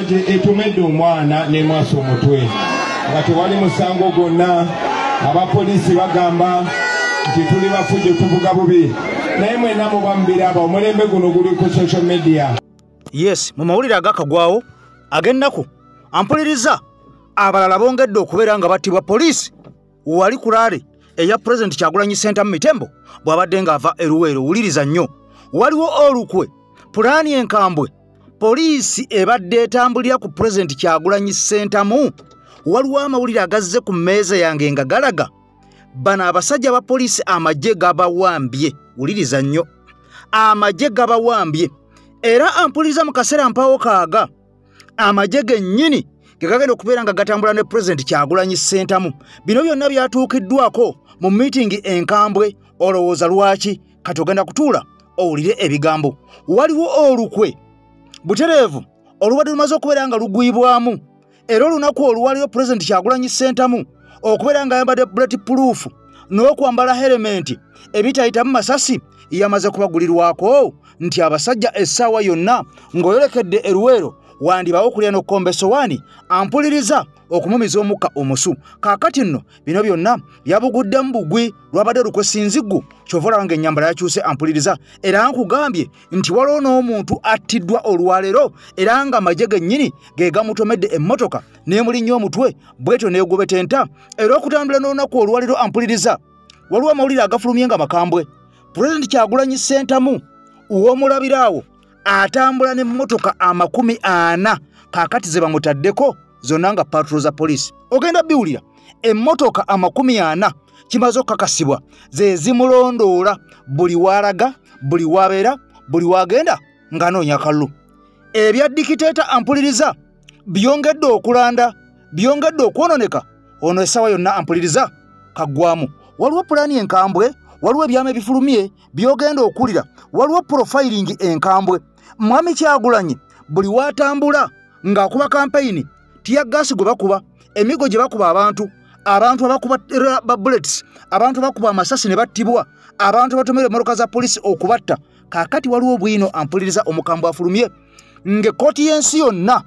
y'amagye etomedde omwana n'emwasa omutwe nga tewali musango gwonna. Abapoliisi bagamba nti tuli bafujjo, tuvuga bubi, naye mwenna muba mubiraba, omulembe guno guli ku social media. Yes, mu mawulire agakagwawo ag'ennaku ampuliriza, abalala bongedde okubeera nga battibwa poliisi wali ku rally eya Pulezidenti Kyagulanyi Ssentamu Mitembo bw'abadde ng'ava e Luweero. Wuliriza nnyo, waliwo olukwe, pulaani enkambwe poliisi ebadde etambulira ku Pulezidenti Kyagulanyi Ssentamu. Waliwo amawulire agazze ku mmeeza yange nga galaga bano abasajja ba poliisi amagye gabawambye. Wuliriza nnyo, amagye gabawambye. Era ampuliriza, mu kaseera mpawo kaaga amagye gennyini ge gagenda okubeera nga gatambula ne Pulezidenti Kyagulanyi Ssentamu. Bino byonna byatuukiddwako mu miitingi enkambwe. Olowooza lwaki? Kati ogenda kutuula owulire ebigambo. Waliwo olukwe butereevu olubadde lumaze okubeera nga lugwibwamu, era olunaku oluwaliwo Pulezidenti Kyagulanyi Ssentamu okubeera nga ayambadde bullet proof n'okwambala helmet ebitayitamu masasi, yamaze kubagulirwako nti abasajja essaawa yonna ng'oyolekedde e Luweero wandibawo okulya n'okukomba essowaani. Ampuliriza, okumumiza omukka omusu. Kaakati nno bino byonna yabuguddemu bugwi, lwabadde lukwe sinziggu, kyova olaba ng'ennyambala yakyuse. Ampuliriza, era nkugambye nti waliwo n'omuntu attiddwa olwaleero, era nga amagye gennyini ge gamutomedde emmotoka n'emulinnya omutwe bwetyo n'egobetenta. Era okutambula n'olunaku olwaleero, ampuliriza, waliwo amawulire agafulumye nga makambwe. Pulezidenti Kyagulanyi Ssentamu w'omulabiraawo atambula n'emmotoka 40 kaakati ze bamutaddeko zonna nga patrol za poliisi. Ogenda biwulira, emmotoka 40 kimaze okukakasibwa ze zimulondoola buli w'alaga, buli w'abeera, buli w'agenda ng'anoonya akalulu. Ebya dikiteeta, ampuliriza, byongedde okulanda, byongedde okwononeka. Ono essaawa yonna, ampuliriza, kaggwamu. Waliwo pulaani enkambwe, waliwo ebyama ebifulumye by'ogenda okuwulira, waliwo profiling enkambwe. Mwami Kyagulanyi buli w'atambula ng'akuba kampeyini, tear gas gwe bakuba, emigo gye bakuba abantu, abantu abakuba ba bullets, abantu abakuba amasasi ne battibwa, abantu abatomera emmotoka za poliisi okubatta. Kaakati waliwo bwino, ampuliriza, omukambwe afulumye ng'ekkooti y'ensi yonna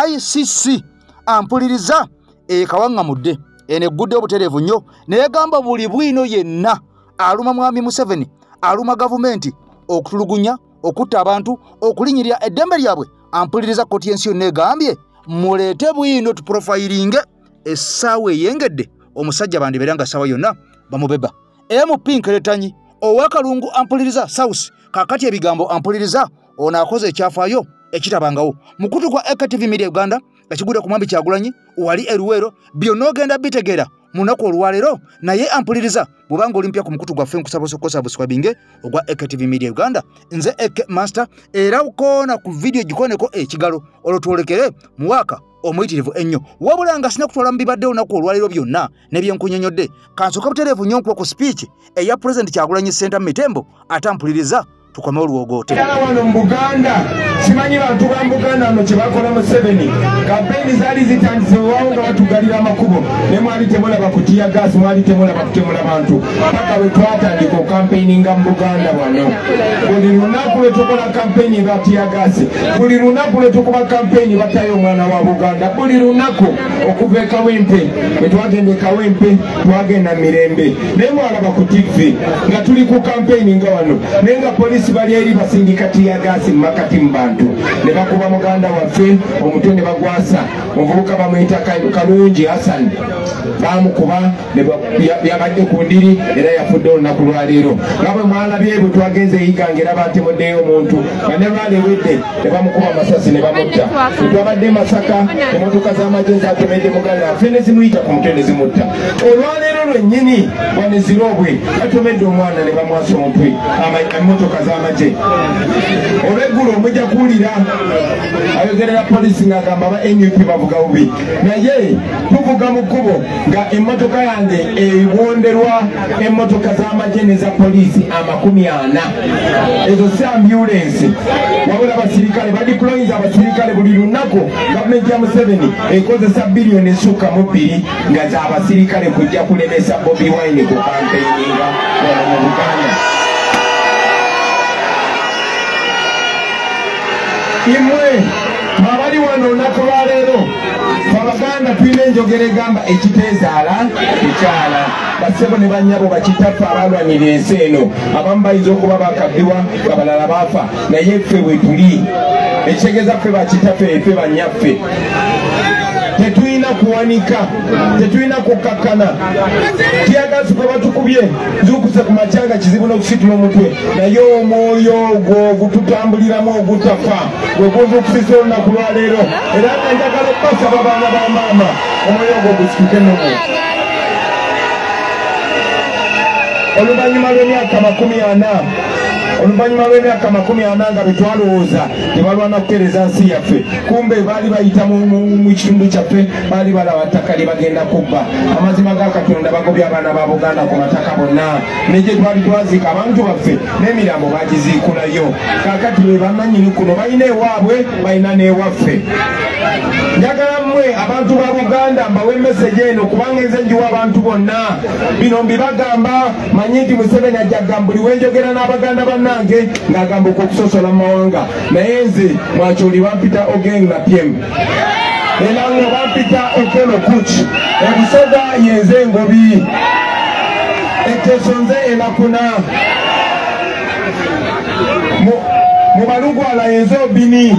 ICC, ampuliriza, ekawaŋŋamudde eno eggudde obutereevu nnyo, neyegamba buli bwino yenna aluma mwami Museveni, aluma gavumenti, okutulugunya, okutta abantu, okulinyirira eddembe lyabwe. Ampuliriza, kkooti y'ensi yonna egambye muleete bwino tuprofilinge. Essaawa eyengedde omusajja bandibeera nga ssaawa yonna bamubeba. MP Nkeretanyi ow'Akalungu, ampuliriza, South, kaakati ebigambo, ampuliriza, ono akoze ekyafaayo ekitabangawo. Mukutu gwa AKTV Media Uganda, ekigudde ku mwami Kyagulanyi wali e Luweero, byonna ogenda bitegeera mu lunaku olwaleero. Naye ampuliriza, bw'obanga oli mpya ku mukutu gwaffe, nkusaba osooka osubscribinge ogwa AKTV Media Uganda. Nze AK Master, era koona ku vidiyo gikoneko ekigalo, olwo twolekere muwaaka omuyitirivu ennyo. Wabula nga sina kutwala mu bibadde olunaku olwaleero byonna n'ebyenkunyonyodde, kansooka butereevu nnyo nkuwa ku speech eya Pulezidenti Kyagulanyi Ssentamu Mitembo, ate ampuliriza tukome olwogoote. Ddala wano mu Buganda, simanyi bantu ba Buganda wano kye bakola Museveni. Kampeyini zaali zitandise wewawo nga batugalira amakubo, ne mwali temulaba ku tear gas, mwali temulaba kutemula bantu paka bwe twatandika okampeininga mu Buganda wano. Buli lunaku lwe tukola kampeyini ba tear gas, buli lunaku lwe tukuba kampeyini batayo omwana wa Buganda, buli lunaku okuva e Kawempe. Bwe twagenda e Kawempe twagenda mirembe, naye mwalaba ku TV nga tuli ku kampeyini nga wano, naye nga poliisi bali eri basindika tear gas mu makati mu bantu, ne bakuba muganda waffe omutwe ne bagwasa. Omuvubuka bamuyita Kalungi Hassan, bamukuba yabadde ku ndiri era yafudde olunaku lwaleero. Nga bwe mwalabye bwe twagenze e Iganga, era batemuddeyo omuntu nga ne lwali ewedde ne bamukuba amasasi ne bamutta. Bwe twabadde e Masaka, emmotoka z'amagye zatomedde muganda waffe ne zimuyita ku mutwe ne zimutta. Olwaleero lwennyini wano Zirobwe batomedde omwana ne bamwasa omutwe, emmotoka z'amagye. Olweggulo omujja kuwulira ayogerera poliisi ng'agamba aba NUP bavuga bubi, naye tuvuga mu kkubo nga emmotoka yange ewonderwa emmotoka z'amagye neza poliisi 40. Ezo si ambulensi, wabula abasirikale badeployinza abasirikale buli lunaku. Gavumenti ya Museveni ekozesa biliyoni esukka mu bbiri nga z'abasirikale kujja kulemesa Bobi Wine ku kampeininga wano mu Buganda. Imwe Abali wano olunaku lwaleero, Abaganda tulina enjogera egamba ekiteezaala ekyala. Bassebo ne bannyabo, bakitaffe abalwanira ensi eno, abamu bayinza okuba bakaddiwa, abalala baafa, naye ffe bwe tuli. Ekitegeeza ffe bakitaffe, ffe bannyaffe, tetulina kuwanika, tetulina kukakkana. Tear gas gwe batukubye, nzuukuse ku macyanga kizibu n'okusitula omutwe, naye omwoyo ogwo ogututambuliramu ogutafa gwe gunzuukusisa olunaku lwaleero. Era nga njagala okubasaba, baana ba maama, omwoyo ogwo gusituke nomu. Oluvannyuma lw'emyaka 40, oluvannyuma lw'emyaka 40 nga betwalowooza tebalwana kutereeza nsi yaffe, kumbe baali bayita mu kitundu kyaffe, baali balaba ttaka lye bagenda kubba. Amazima ga Katonda, bagobye abaana ba Buganda ku mataka bonna, ne gye twali twaziika abantu baffe n'emirambo bagiziikulayo. Kaakati be bannannyini kuno, balina ewaabwe, balina n'ewaffe. Njagala mmwe abantu ba Buganda mbawe message eno, kubanga nze njiwa abantu bonna. Bino mbibagamba manyi nti Museveni ajja kugamba buli wenjogera n'Abaganda bannange ng'agamba okwokusosola mu mawanga, naye nze Mwakyoli bampita Ogeng na Pyem, era nga bampita Okelo Kuch. Ebusoga yenze Engobi, Eteso nze Enakuna, mu Balugwala yenze Obini.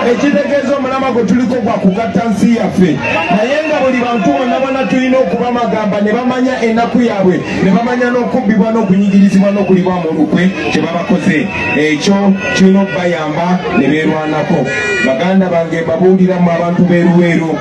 Ekitegeeza omulama gwe tuliko gwa kugatta nsi yaffe, naye nga buli bantu bonna bonna tulina okubamagamba ne bamanya ennaku yaabwe, ne bamanya n'okubbibwa n'okunyigirizibwa n'okulibwa mu lukwe kye babakoze. Ekyo kirina okubayamba ne beerwanako. Baganda bange, mbabuuliramu abantu b'eruweero,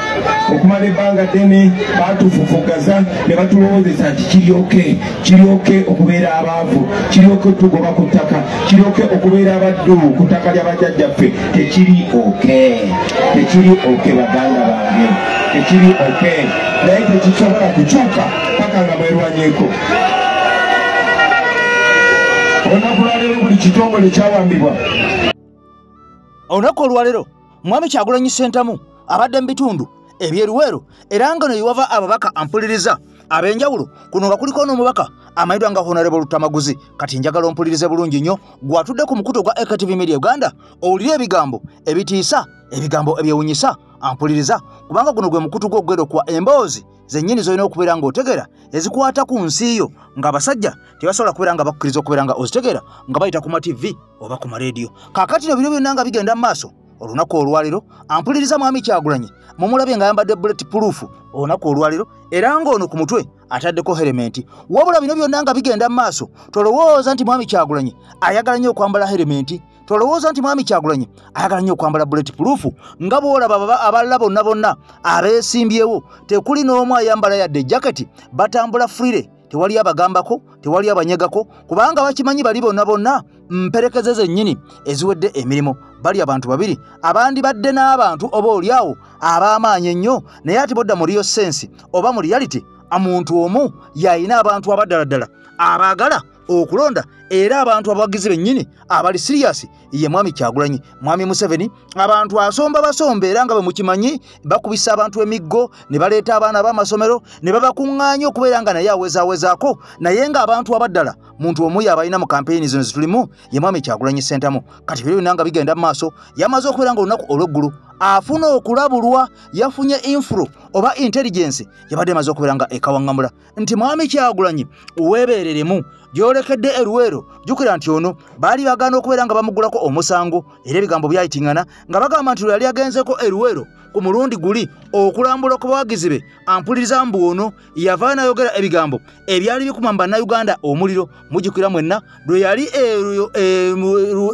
okumala ebbanga ddene baatufufugaza ne batulowoozesa nti kiryoke kiryoke okubeera abaavu, kiryoke tugoba ku ttaka, kiryoke okubeera abaddu ku ttaka ly'abajjajjaffe. Tekiri okay, tekiri okay, baganda bange, tekiri okay, naye tekisobola kukyuka paka nga mwerwanyeeko. Olunaku lwaleero buli kitongole kyawambibwa. Olunaku olwaleero Mwami Kyagulanyi Ssentamu abadde mu bitundu ebyeruweero, era nga neyewava ababaka ampuliriza ab'enjawulo. Kuno nga kuliko n'omubaka amanyiddwa nga Honorable Lutamaguzi. Kati njagala ompulirize bulungi nnyo gw'atudde ku mukutu gwa AKTV Media Uganda, owulire ebigambo ebitiisa, ebigambo ebyewunyisa. Ampuliriza, kubanga guno gwe mukutu gw'ogwera okuwa emboozi zennyini z'olina okubeera ng'otegeera ezikwata ku nsi yo, ng'abasajja tebasobola kubeera nga bakkiriza okubeera nga ozitegeera nga bayita ku ma TV oba ku marediyo. Kaakati no bino byonna nga bigenda mu maaso olunaku olwaleero, ampuliriza, Mwami Kyagulanyi mumulabye nga ayambadde bullet proof olunaku olwaleero, era ng'ono ku mutwe ataddeko helmet. Wabula bino byonna nga bigenda mu maaso, tolowooza nti Mwami Kyagulanyi ayagala nnyo okwambala helmet, tolowooza nti Mwami Kyagulanyi ayagala nnyo okwambala bullet proof nga bw'olaba abalala bonna bonna abeesimbyewo. Tekuli n'omu ayambala yadde jaketi, batambula freely, tewali abagambako, tewali abanyegako, kubanga bakimanyi bali bonna bonna mperekeze zennyini eziwedde emirimu. Bali abantu babiri abandi badde n'abantu oba oliawo ab'amaanyi ennyo, naye ate bodda mu real sense oba mu reality, omuntu omu yalina abantu abaddala ddala abaagala okulonda, era abantu abawagizi bennyini abali serious ye Mwami Kyagulanyi. Mwami Museveni abantu asomba basomba, era nga bwe mukimanyi bakubisa abantu emiggo ne baleeta abaana b'amasomero ne babakuŋŋaanya okubeera nga naye awezaawezaako, naye ng'abantu abaddala muntu omu yabalina mu kampeyini zino zitulimu ye Mwami Kyagulanyi Ssentamu. Kati biro byonna nga bigenda mu maaso, yamaze okubeera nga olunaku olw'eggulu afuna okulabulwa, yafunye info oba intelligence yabadde emaze okubeera nga ekawaŋŋamula nti Mwami Kyagulanyi weebeereremu gyolekedde eruweero. Jjukira nti ono baali bagaana okubeera nga bamugulako omusango, era ebigambo byayitiŋŋana nga bagamba nti lwe yali agenzeko eruweero ku mulundi guli okulambula ku bawagizi be, ampuliriza, mbu ono yavaayo n'ayogera ebigambo ebyali bikuma mu Bannayuganda omuliro. Mujjukira mwenna lwe yali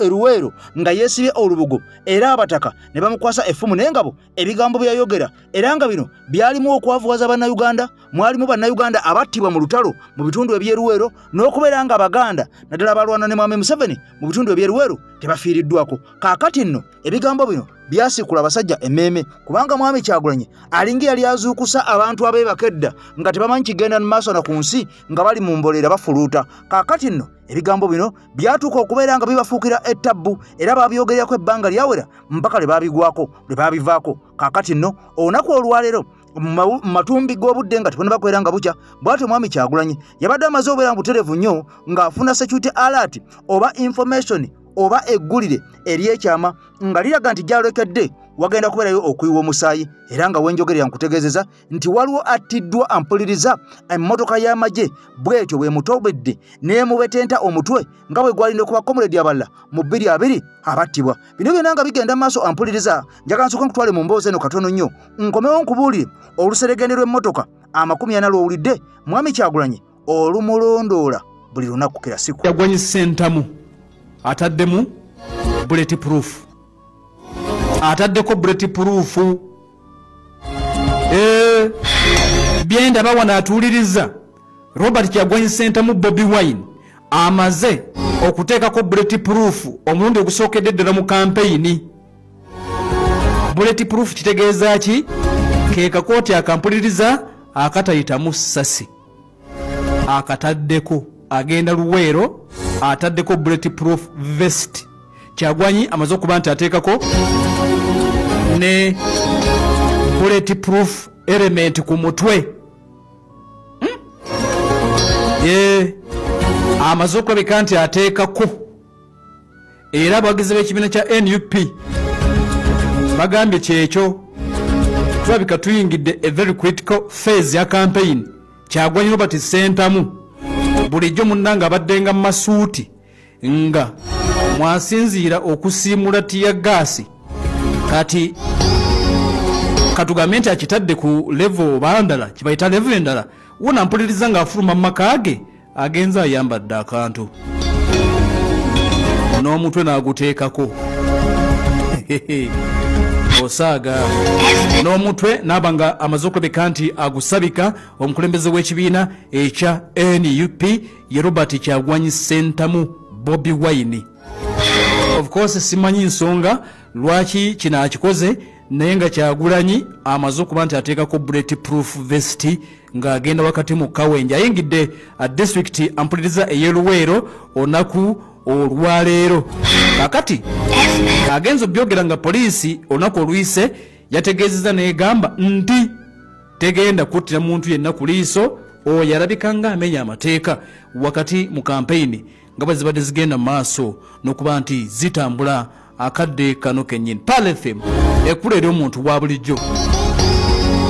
eruweero nga yeesibye olubugo, era abataka ne bamukwasa effumu n'engabo, ebigambo bye yayogera, era nga bino byalimu okwavuwaza Bannayuganda, mwalimu Bannayuganda abattibwa mu lutalo mu bitundu ebyeruweero, n'okubeera nga Abaganda naddala balwana ne Mwami Museveni mu bitundu ebyeruweero tebafiiriddwako. Kaakati nno ebigambo bino byasiikula abasajja emmeeme, kubanga Mwami Kyagulanyi alinga yali azuukusa abantu abeebaka edda nga tebamanyi kigenda mu maaso na ku nsi, nga bali mu mbolera bafuluuta. Kaakati nno ebigambo bino byatuuka okubeera nga bibafuukira ettabbu, era babyogererako ebbanga lyawera mpaka lwe babigwako, lwe babivaako. Kaakati nno olunaku olwaleero mu matumbi g'obudde nga tebonna bakwera nga bukya bw'atyo, Mwami Kyagulanyi yabadde amaze obeera mu butereevu nnyo ng'afuna security alert oba information. oba eggulire ery'ekyama nga liraga nti gyalolekedde wagenda kubeerayo okuyiwa omusaayi. Era nga wenjogerera nkutegeezeza nti waliwo attiddwa ampuliriza emmotoka y'amagye bw'etyo bw'emutobedde n'emubetenta omutwe nga bwe gwalina okuba comrade abalala mu 2020 abattibwa. Bino byonna nga bigenda maaso ampuliriza, njagala nsooke nkutwale mu mboozi eno katono nnyo, nkomewo nkubuulire oluseregende lw'emmotoka 40 lw'owulidde Mwami Kyagulanyi olumulondoola buli lunaku kira siku. Kyagulanyi Ssentamu ataddemu bullet proof, ataddeko bullet proof. Byendaba wano atuuliriza Robert Kyagulanyi Ssentamu Bobi Wine amaze okuteekako bullet proof omulundi ogusookedde ddala mu kampeyini. Bullet proof kitegeeza ki? Ke kakooti akampuliriza akatayitamu ssasi, akataddeko agenda Luweero, ataddeko bullet proof vest. Kyagulanyi amaze okuba nti ateekako ne bullet proof element ku mutwe. Amaze okulabika nti ateekako. Era abawagizi b'ekibiina kya NUP bagambye kyekyo, tulabika tuyingidde a very critical phase ya campaign. Kyagulanyi Robert Ssentamu bulijjo munnange abaddenga mu masuuti nga mwasinziira okusiimula tiya gaasi, kati katugambe nti akitadde ku level oba ndala, kibayita level endala. Wona mpuliriza ng'afuluma mu maka ge agenze ayambadde akantu n'omutwe n'aguteekako osaaga n'omutwe n'aba nga amaze okulabika nti agusabika. Omukulembeze w'ekibiina ekya NUP ye Robert Kyagulanyi Ssentamu Bobi Wine. Of course simanyi nsonga lwaki kino akikoze, naye nga Kyagulanyi amaze okuba nti ateekako bullet proof vest ng'agenda wakati mu Kawenja. Ayingidde district ampuliriza ey'e Luweero olunaku olwaleero. Kakati agenza obyogera nga poliisi olunaku oluyise yategeezezza n'egamba nti tegenda kuttira muntu yenna ku liiso oyo alabika ng'amenya amateeka wakati mu kampeyini nga bwe zibadde zigenda mu maaso n'okuba nti zitambula akadde kano kennyini. Pearl FM ekkula eri omuntu wa bulijjo.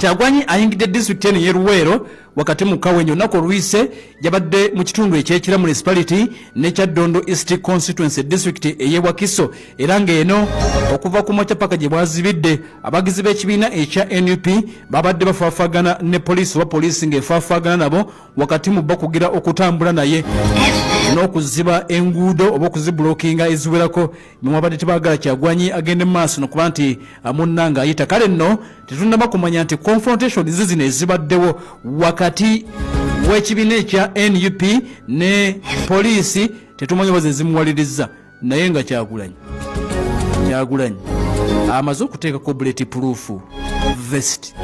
Kyagulanyi ayingidde disitulikiti eno ey'e Luweero wakati mu Kawenja. Olunaku oluyise yabadde mu kitundu eky'Ekira municipality ne Kyaddondo East Constituency district ey'e Wakiso, era ng'eno okuva ku makya paka gye bwazibidde abagizi b'ekibiina ekya NUP babadde bafaafagana ne poliisi oba poliisi ng'efaafagana nabo wakati mu bakugira okutambula naye n'okuziba enguudo oba okuzibulokinga eziwerako. Mwabadde tebaagala Kyagulanyi agende mu maaso n'okuba nti munnange ayita. Kale nno tetunnaba kumanya nti confrontation zino ezibaddewo wakati w'ekibiina ekya NUP ne poliisi tetumanyi oba ze zimuwaliriza, naye nga Kyagulanyi amaze okuteekako bullet proof vest,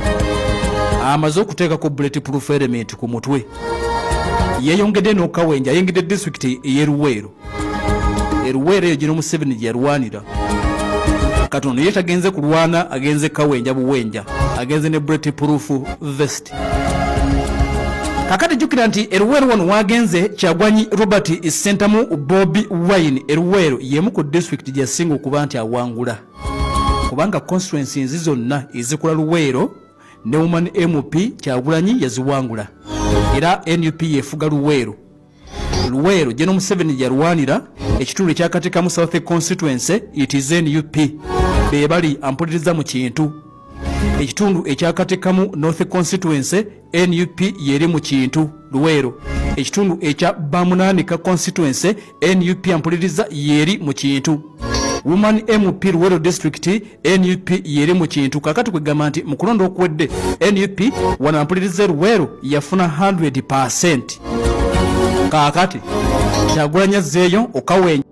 amaze okuteekako bullet proof element ku mutwe, yeeyongedde n'Okawenja, ayingidde disitulikiti ey'e Luweero. Eruweero eyo gino Museveni gye yalwanira. Katono ye tagenze kulwana, agenze Kawenja buwenja, agenze ne bullet proof vest. Kakati jjukira nti Eruweero wano wagenze Kyagulanyi Robert Ssentamu Bobi Wine. Eruweero y'emu ku disitulikiti gye yasinga okuba nti awangula, kubanga constituencies zonna ezikola Luweero ne woman MP Kyagulanyi yaziwangula, era NUP yefuga Luweero. Luweero General Museveni yalwanira ekitundu ekyakatekamu South Constituency, it is NUP be bali ampuliriza mu kintu. Ekitundu ekyakatekamu North Constituency NUP yeri mu kintu Luweero. Ekitundu ekya Bamunanika Constituency NUP ampuliriza yeri mu kintu. Woman MP Luweero District NUP yeri mu kintu. Kakati kwegamba nti mu kulonda okuwedde NUP wano ampuliriza Luweero yafuna 100%. Kaakati Kyagulanyi azzeeyo Okawenja.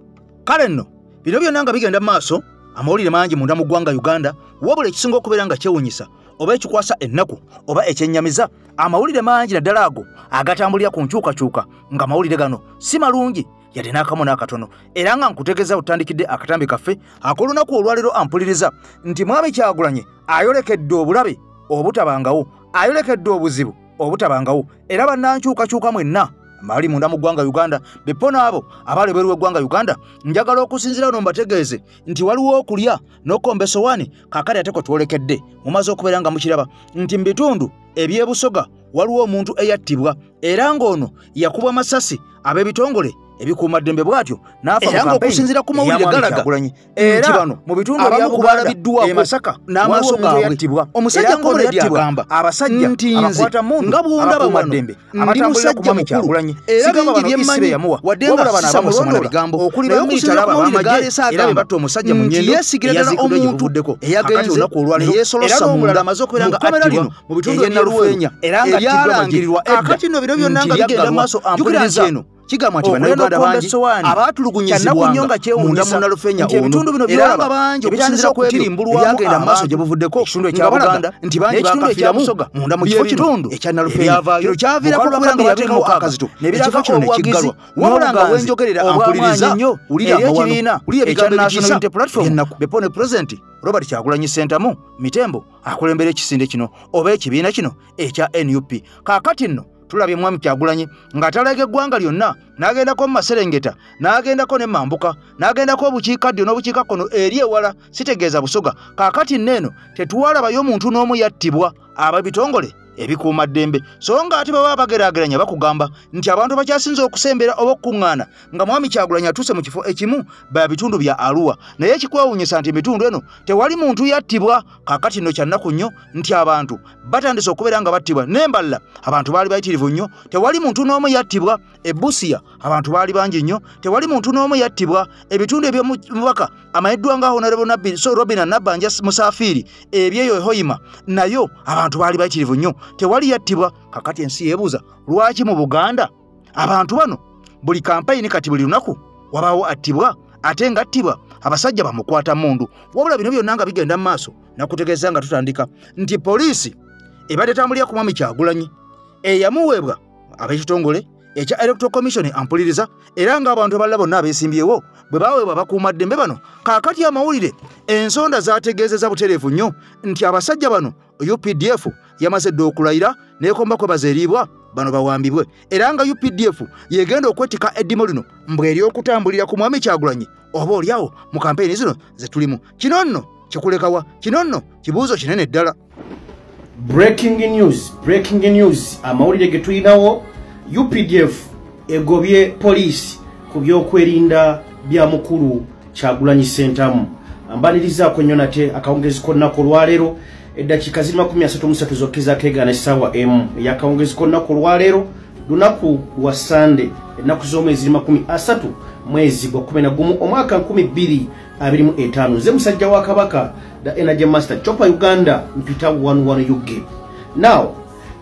Kale nno bino byonna nga bigenda mu maaso, amawulire mangi munda mu ggwanga Uganda, wabula ekisinga okubeera nga kyewuunyisa oba ekikwasa ennaku oba ekyennyamiza, amawulire mangi naddala ago agatambulira ku nkyukakyuka, nga amawulire gano si malungi yadde n'akamu n'akatono. Era nga nkutegeeza otandikidde akatambi kaffe ak'olunaku olwaleero ampuliriza nti Mwami Kyagulanyi ayolekedde obulabe obutabangawo, ayolekedde obuzibu obutabangawo. Era bannankyukakyuka mwenna Mali munda mu ggwanga Uganda bepona abo abali bweru w'eggwanga Uganda njagala okusinziira no mbategeeze nti waliwo okulya n'okomba essowaani kaakati ate kwe twolekedde. Mumaze okubeera nga mukiraba nti mu bitundu eby'e Busoga waliwo omuntu eyattibwa era ng'ono yakubwa masasi ab'ebitongole ebikuumaddembe bw'atyo n'afa mu Era okusinziira ku mawulire kampeyini galaga Kyagulanyi. era Nti bano mu bitundu abamu ebya ku Buganda balabiddwako e Masaka n'amaaso waliwo omuntu gaabwe eyattibwa. Omusajja Era ng'ono Comrade yattibwa agamba abasajja nti nze abakwata mmundu nga bw'ondaba wano abakuumaddembe ndi abatambulira ku musajja Mwami mukulu Kyagulanyi. era Sigamba bingi bano bye Isibe mmanyi yamuwa. wadde nga Wabula bano sisamusoma na abamulondoola bigambo okuli naye ba okusinziira military ku mawulire ab'amagye galeese era be agamba batta omusajja mu nti Nyendo yeesigira ddala eyaziikiddwa gye omuntu buvuddeko. Kakati eyagenze olunaku olwaleero ne yeesolossa era munda n'omulala amaze okubeera mu nga kkomera attibwa lino mu bitundu ery'e eby'Eruweenya Nalufeenya era nga attiddwa amagye. eryalangirirwa edda Kaakati nno bino byonna nti nga bigenda mu lyaggalwa. maaso Jjukira nti ampuliriza eno kigambwa nti okulya Bannayuganda n'okukomba bangi essowaani abaatulugunyizibwanga kyannaku nnyo nga munda kyewuunyisa mu Nalufeenya nti ono ebitundu bino era byolaba nga bangi ebitandise okusinziira ku ebyo okutirimbulwamu ebyagenda mu maaso abantu gye buvuddeko ekitundu nga ekya balaga Buganda nti bangi n'ekitundu ekya bakafiiramu Busoga munda mu bye kifo kino bitundu ekya Nalufeenya. ebyavaayo Kino kyaviirako mu okubeera nga kalulu bateekawo aka akazito ne ekifo biraga kino ne obuwagizi kiggalwa wabula nga n'obuganzi wenjogerera obw'amaanyi ampuliriza ennyo wulira eri amawano ekibiina wulira ekya ebigambo National ebitiisa Unity Platform eby'ennaku bepone Pulezidenti Robert Kyagulanyi Ssentamu Mitembo akulembera ekisinde kino oba ekibiina kino ekya NUP. Kaakati nno tulabye Mwami Kyagulanyi ng'atalaga eggwanga lyonna n'agendako mu Maserengeta n'agendako ne Mambuka n'agendako obukiikaddyo n'obukiikakkono eri ewala sitegeeza Busoga. Kaakati nno eno tetuwalabayo muntu n'omu yattibwa ab'ebitongole ebikuumaddembe so nga ate baba bageraageranya bakugamba nti abantu bakyasinze okusembera oba okukuŋŋaana nga Mwami Kyagulanyi atuuse mu kifo ekimu ba bitundu bya Arua naye ekikwewuunyisa nti emitundu eno tewali muntu yattibwa. Kaakati nno kyannaku nnyo nti abantu batandise okubeera nga battibwa n'embalala abantu baali bayitirivu nnyo tewali muntu n'omu yattibwa. E Busia abantu baali bangi nnyo tewali muntu n'omu yattibwa. Ebitundu eby'omubaka amanyiddwa nga Honorable Nabbi so Robin Nabbanja Musafiiri ebyeyo e Hoima nayo abantu baali bayitirivu nnyo tewali yattibwa. Kakati ensi yeebuuza lwaki mu Buganda abantu bano buli kampeyini kati buli lunaku wabaawo attibwa ate ng'attibwa abasajja bamukwata mmundu. Wabula bino byonna nga bigenda mu maaso nakutegeeza nga tutandika nti poliisi ebadde etambulira ku Mwami Kyagulanyi eyamuweebwa ab'ekitongole ekya Electoral Commission ampuliriza era ng'abantu abalala bonna abeesimbyewo bwe baweebwa bakuumaddembe bano. Kaakati amawulire ensonda zaategeezezza butereevu nnyo nti abasajja bano UPDF yamaze dda okulayira neekomba kwebaza eriibwa bano bawambibwe era nga UPDF yegenda okwetika eddimu lino mbwe ery'okutambulira ku Mwami Kyagulanyi oba oliawo mu kampeyini zino ze tulimu. Kino nno kikulekawa? Kino nno kibuuzo kinene ddala. Breaking news, breaking news, amawulire ge tulinawo: UPDF egobye poliisi ku byokwerinda bya mukulu Kyagulanyi Ssentamu. Mbanirizaako nnyo nate akawungezi k'olunaku olwaleero. Eddakiika ziri 33 zokka ezakeegaana essaawa 1 ey'akawungezi k'olunaku olwaleero, lunaku lwa Sande, ennaku z'omwezi ziri 30 mwezi gwa 11 omwaka 2025. Nze musajja wa Kabaka, the Energy Master Chopper Uganda, mpita 11 ug. Now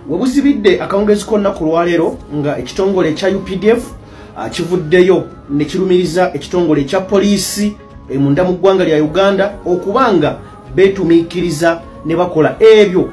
webuzibidde akawungezi k'olunaku olwaleero nga ekitongole ekya UPDF kivuddeyo ne kirumiriza ekitongole ekya poliisi munda mu ggwanga lya Uganda okubanga beetumiikiriza ne bakola ebyo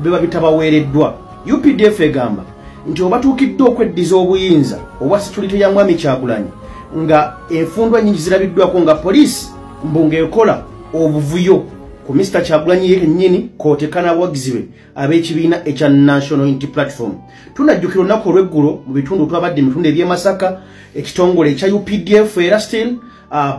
biba bitabaweereddwa. UPDF egamba nti obatuukidde okweddiza obuyinza obwa security ya Mwami Kyagulanyi nga enfundwa nyingi zirabiddwako nga poliisi mbu ng'ekola obuvuyo ku Mr Kyagulanyi ye kennyini kw'oteeka n'abawagizi be ab'ekibiina ekya National Unity Platform. Tunajjukira olunaku olw'eggulo mu bitundu twabadde mu bitundu eby'e Masaka, ekitongole ekya UPDF era still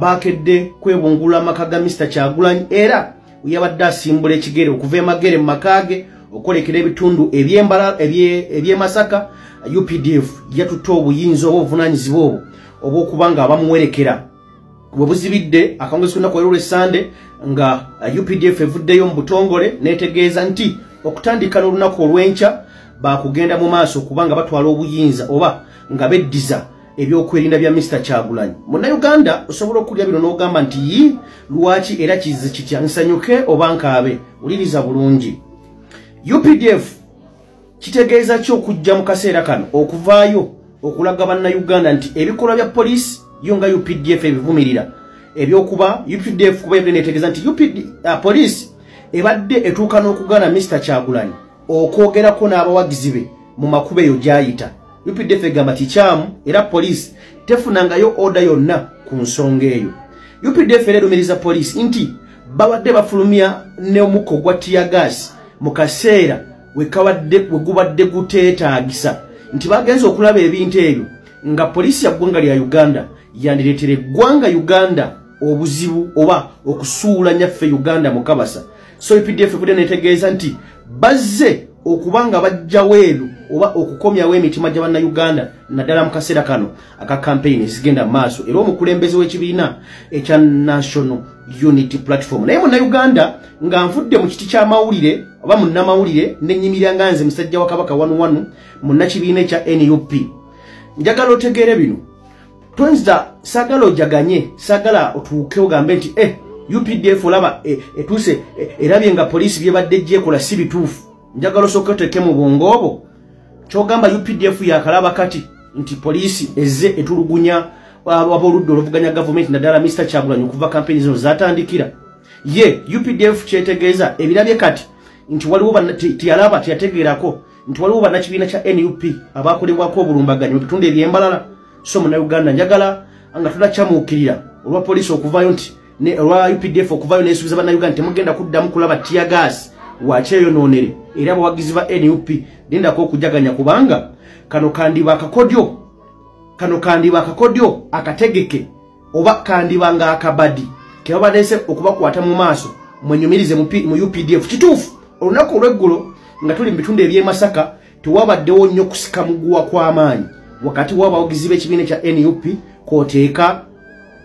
bakedde kwebungulula amaka ga Mr Kyagulanyi era yabadde asimbula ekigere okuva emagere mu maka ge okwolekera ebitundu eby'embala eby'e Masaka. UPDF yatutte obuyinza oba obuvunaanyizibwa obwo obw'okuba nga bamuwerekera. Bwe buzibidde akawungezi k'olunaku olw'e Sande nga UPDF evuddeyo mu butongole n'etegeeza nti okutandika n'olunaku olw'enkya bakugenda mu maaso okuba nga batwala obuyinza oba nga beddiza ebyokwerinda bya Mr Kyagulanyi. Munnayuganda, osobola okulya bino n'ogamba nti yi lwaki era kize kitya, nsanyuke oba nkaabe? Wuliriza bulungi. UPDF kitegeeza ki okujja mu kaseera kano okuvaayo okulaga Bannayuganda nti ebikolwa bya poliisi yo nga UPDF ebivumirira ebyokuba UPDF kuba ebyo netegeeza nti poliisi ebadde etuuka n'okugaana Mr Kyagulanyi okwogerako n'abawagizi be mu makubo eyo gy'ayita. UPDF egamba kikyamu era poliisi tefunangayo order yonna ku nsonga eyo. UPDF era erumiriza poliisi nti babadde bafulumya n'omukka ogwa tear gas mu kaseera wekabadde we gubadde guteetaagisa. nti bagenze okulaba ebintu ebyo nga poliisi ya ggwanga lya Uganda yandireetera eggwanga Uganda obuzibu oba okusuula nyaffe Uganda mu kabasa. So UPDF evudde netegeeza nti bazze okubanga bajjawo ebyo oba okukomyawo emitima gya bannayuganda naddala mu kaseera kano aka campaign ezigenda mu maaso, era omukulembeze w'ekibiina ekya National Unity Platform. Naye munnayuganda nga nvudde mu kiti ky'amawulire oba munnamawulire nenyimirira nga nze musajja wa Kabaka wanu wanu munnakibiina ekya NUP, njagala otegeere bino. Tonza saagala ojaganye, saagala otuuke ogambe nti UPDF olaba etuuse erabye nga poliisi byebadde gyekola si bituufu. Njagala osooke oteeke mu bwongo obwo kyogamba UPDF yakalaba kati nti poliisi ezze etulugunya ab'oludda oluvuganya gavumenti naddala Mr. Kyagulanyi okuva kampeyini zino zatandikira. Ye UPDF kyetegeeza ebirabye kati nti waliwo teyalaba teyategeerako nti waliwo bannakibiina kya NUP abakolebwako obulumbaganyi mu bitundu eby'embalala. So munnayuganda njagala nga tunakyamuukirira olwa poliisi okuvaayo nti olwa UPDF okuvaayo neesuubiza bannayuganda temugenda kuddamu kulaba tear gas wakyeyonoonere, era abawagizi ba NUP lindako okujaganya kubanga kano kandiba akakodyo, kano kandiba akakodyo akategeke oba kandiba nga akabadi kebabaleese okubakwata mu maaso mwenyumirize mu UPDF. Kituufu olunaku olw'eggulo nga tuli mu bitundu eby'e Masaka tewabaddewo nnyo kusika muguwa kw'amaanyi wakati w'abawagizi b'ekibiina kya NUP kwoteeka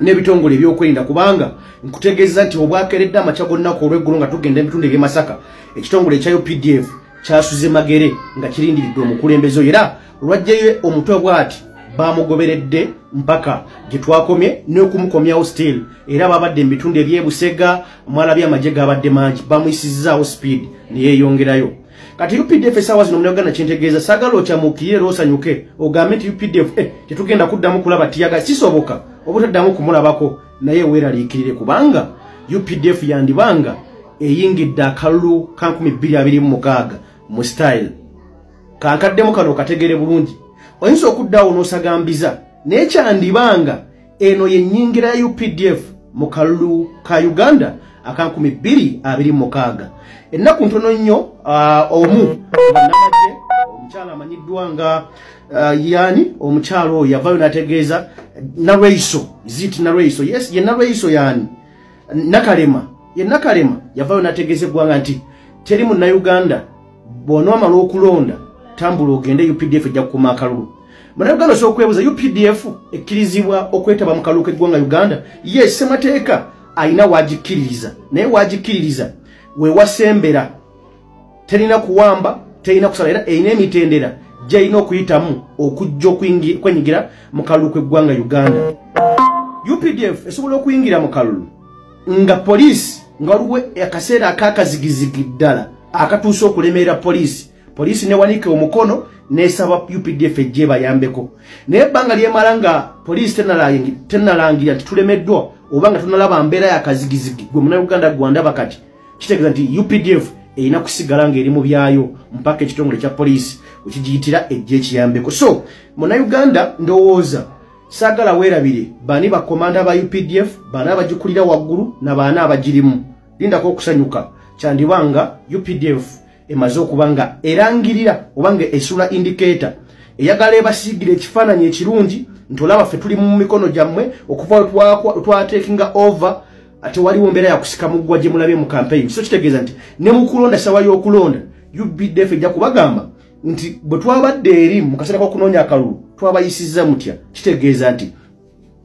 n'ebitongole ebyokwerinda, kubanga nkutegeeza nti obwakeredde amakya g'olunaku olw'eggulo nga tugenda ebitundu eby'e Masaka ekitongole ekya UPDF kyasuze Magere nga kirindiridde omukulembeze oyo, era olwajjayo omutwe bw'ati bamugoberedde mpaka gye twakomye n'okumukomyawo still. Era babadde mu bitundu eby'e Busega mwalabye amagye gabadde mangi, bamuyisizzaawo speed ne yeeyongerayo. Kati UPDF essaawa zino munnayuganda kyentegeeza saagala okyamuukirire era osanyuke ogambe nti UPDF tetugenda kuddamu kulaba tiyaga, kisoboka obutaddamu kumulabako, naye weeraliikirire kubanga UPDF yandibanga eyingidde akalulu ka 2026 mu style. Kankaddemu kano kategere bulungi, oyinza okuddawo n'osagambiza, naye kyandibanga eno yennyingira ya UPDF mu kalulu ka Uganda aka 2026. Ennaku ntono nnyo omu bannamagye omukyala amanyiddwa nga yani omukyala oyo yavaayo n'ategeeza Nalweiso, zit Nalweiso, yes ye Nalweiso yani Nakalema, ye Nakalema yavaayo n'ategeeza eggwanga nti teri munnayuganda bw'onoomala okulonda tambula ogende UPDF ejja kukuma akalulu. Munnayuganda osobola okwebuuza UPDF ekkirizibwa okwetaba mu kalulu k'eggwanga Uganda? Ye ssemateeka alina wagikkiririza, naye wagikkiririza wewasembera terina kuwamba, terina kusala, era erina emitendera gy'erina okuyitamu okujja okwenyigira mu kalulu k'eggwanga Uganda. UPDF esobola okuyingira mu kalulu nga poliisi nga waliwo akaseera akakazigizigi ddala akatuuse okulemerera poliisi, poliisi newanike omukono nesaba UPDF ejje bayambeko, naye ebbanga lyemala nga poliisi tenalangira nti tulemeddwa oba nga tonalaba mbeera yakazigizigi gwe munnayuganda gwandaba kati, kitegeeza nti UPDF erina kusigala ng'eri mu byayo mpaka ekitongole kya poliisi wekigiyitira ejje ekiyambeko. So munnayuganda ndowooza saagala weerabire baani bakomanda ba UPDF, baani abagikulira waggulu na baani abagirimu. Lindako okusanyuka, kyandibanga UPDF emaze okuba nga erangirira oba nga esula indicator eyagala ebasiigira ekifaananyi ekirungi nti olaba ffe tuli mu mikono gyammwe okuva twatekinga over, ate waliwo mbeera yakusika muggwa gye mulabye mu campaign. So kitegeeza nti ne mu kulonda ssaawa y'okulonda UPDF ejja kubagamba nti bwe twabadde eri mu kaseera k'okunoonya akalulu twabayisizza mutya. Kitegeeza nti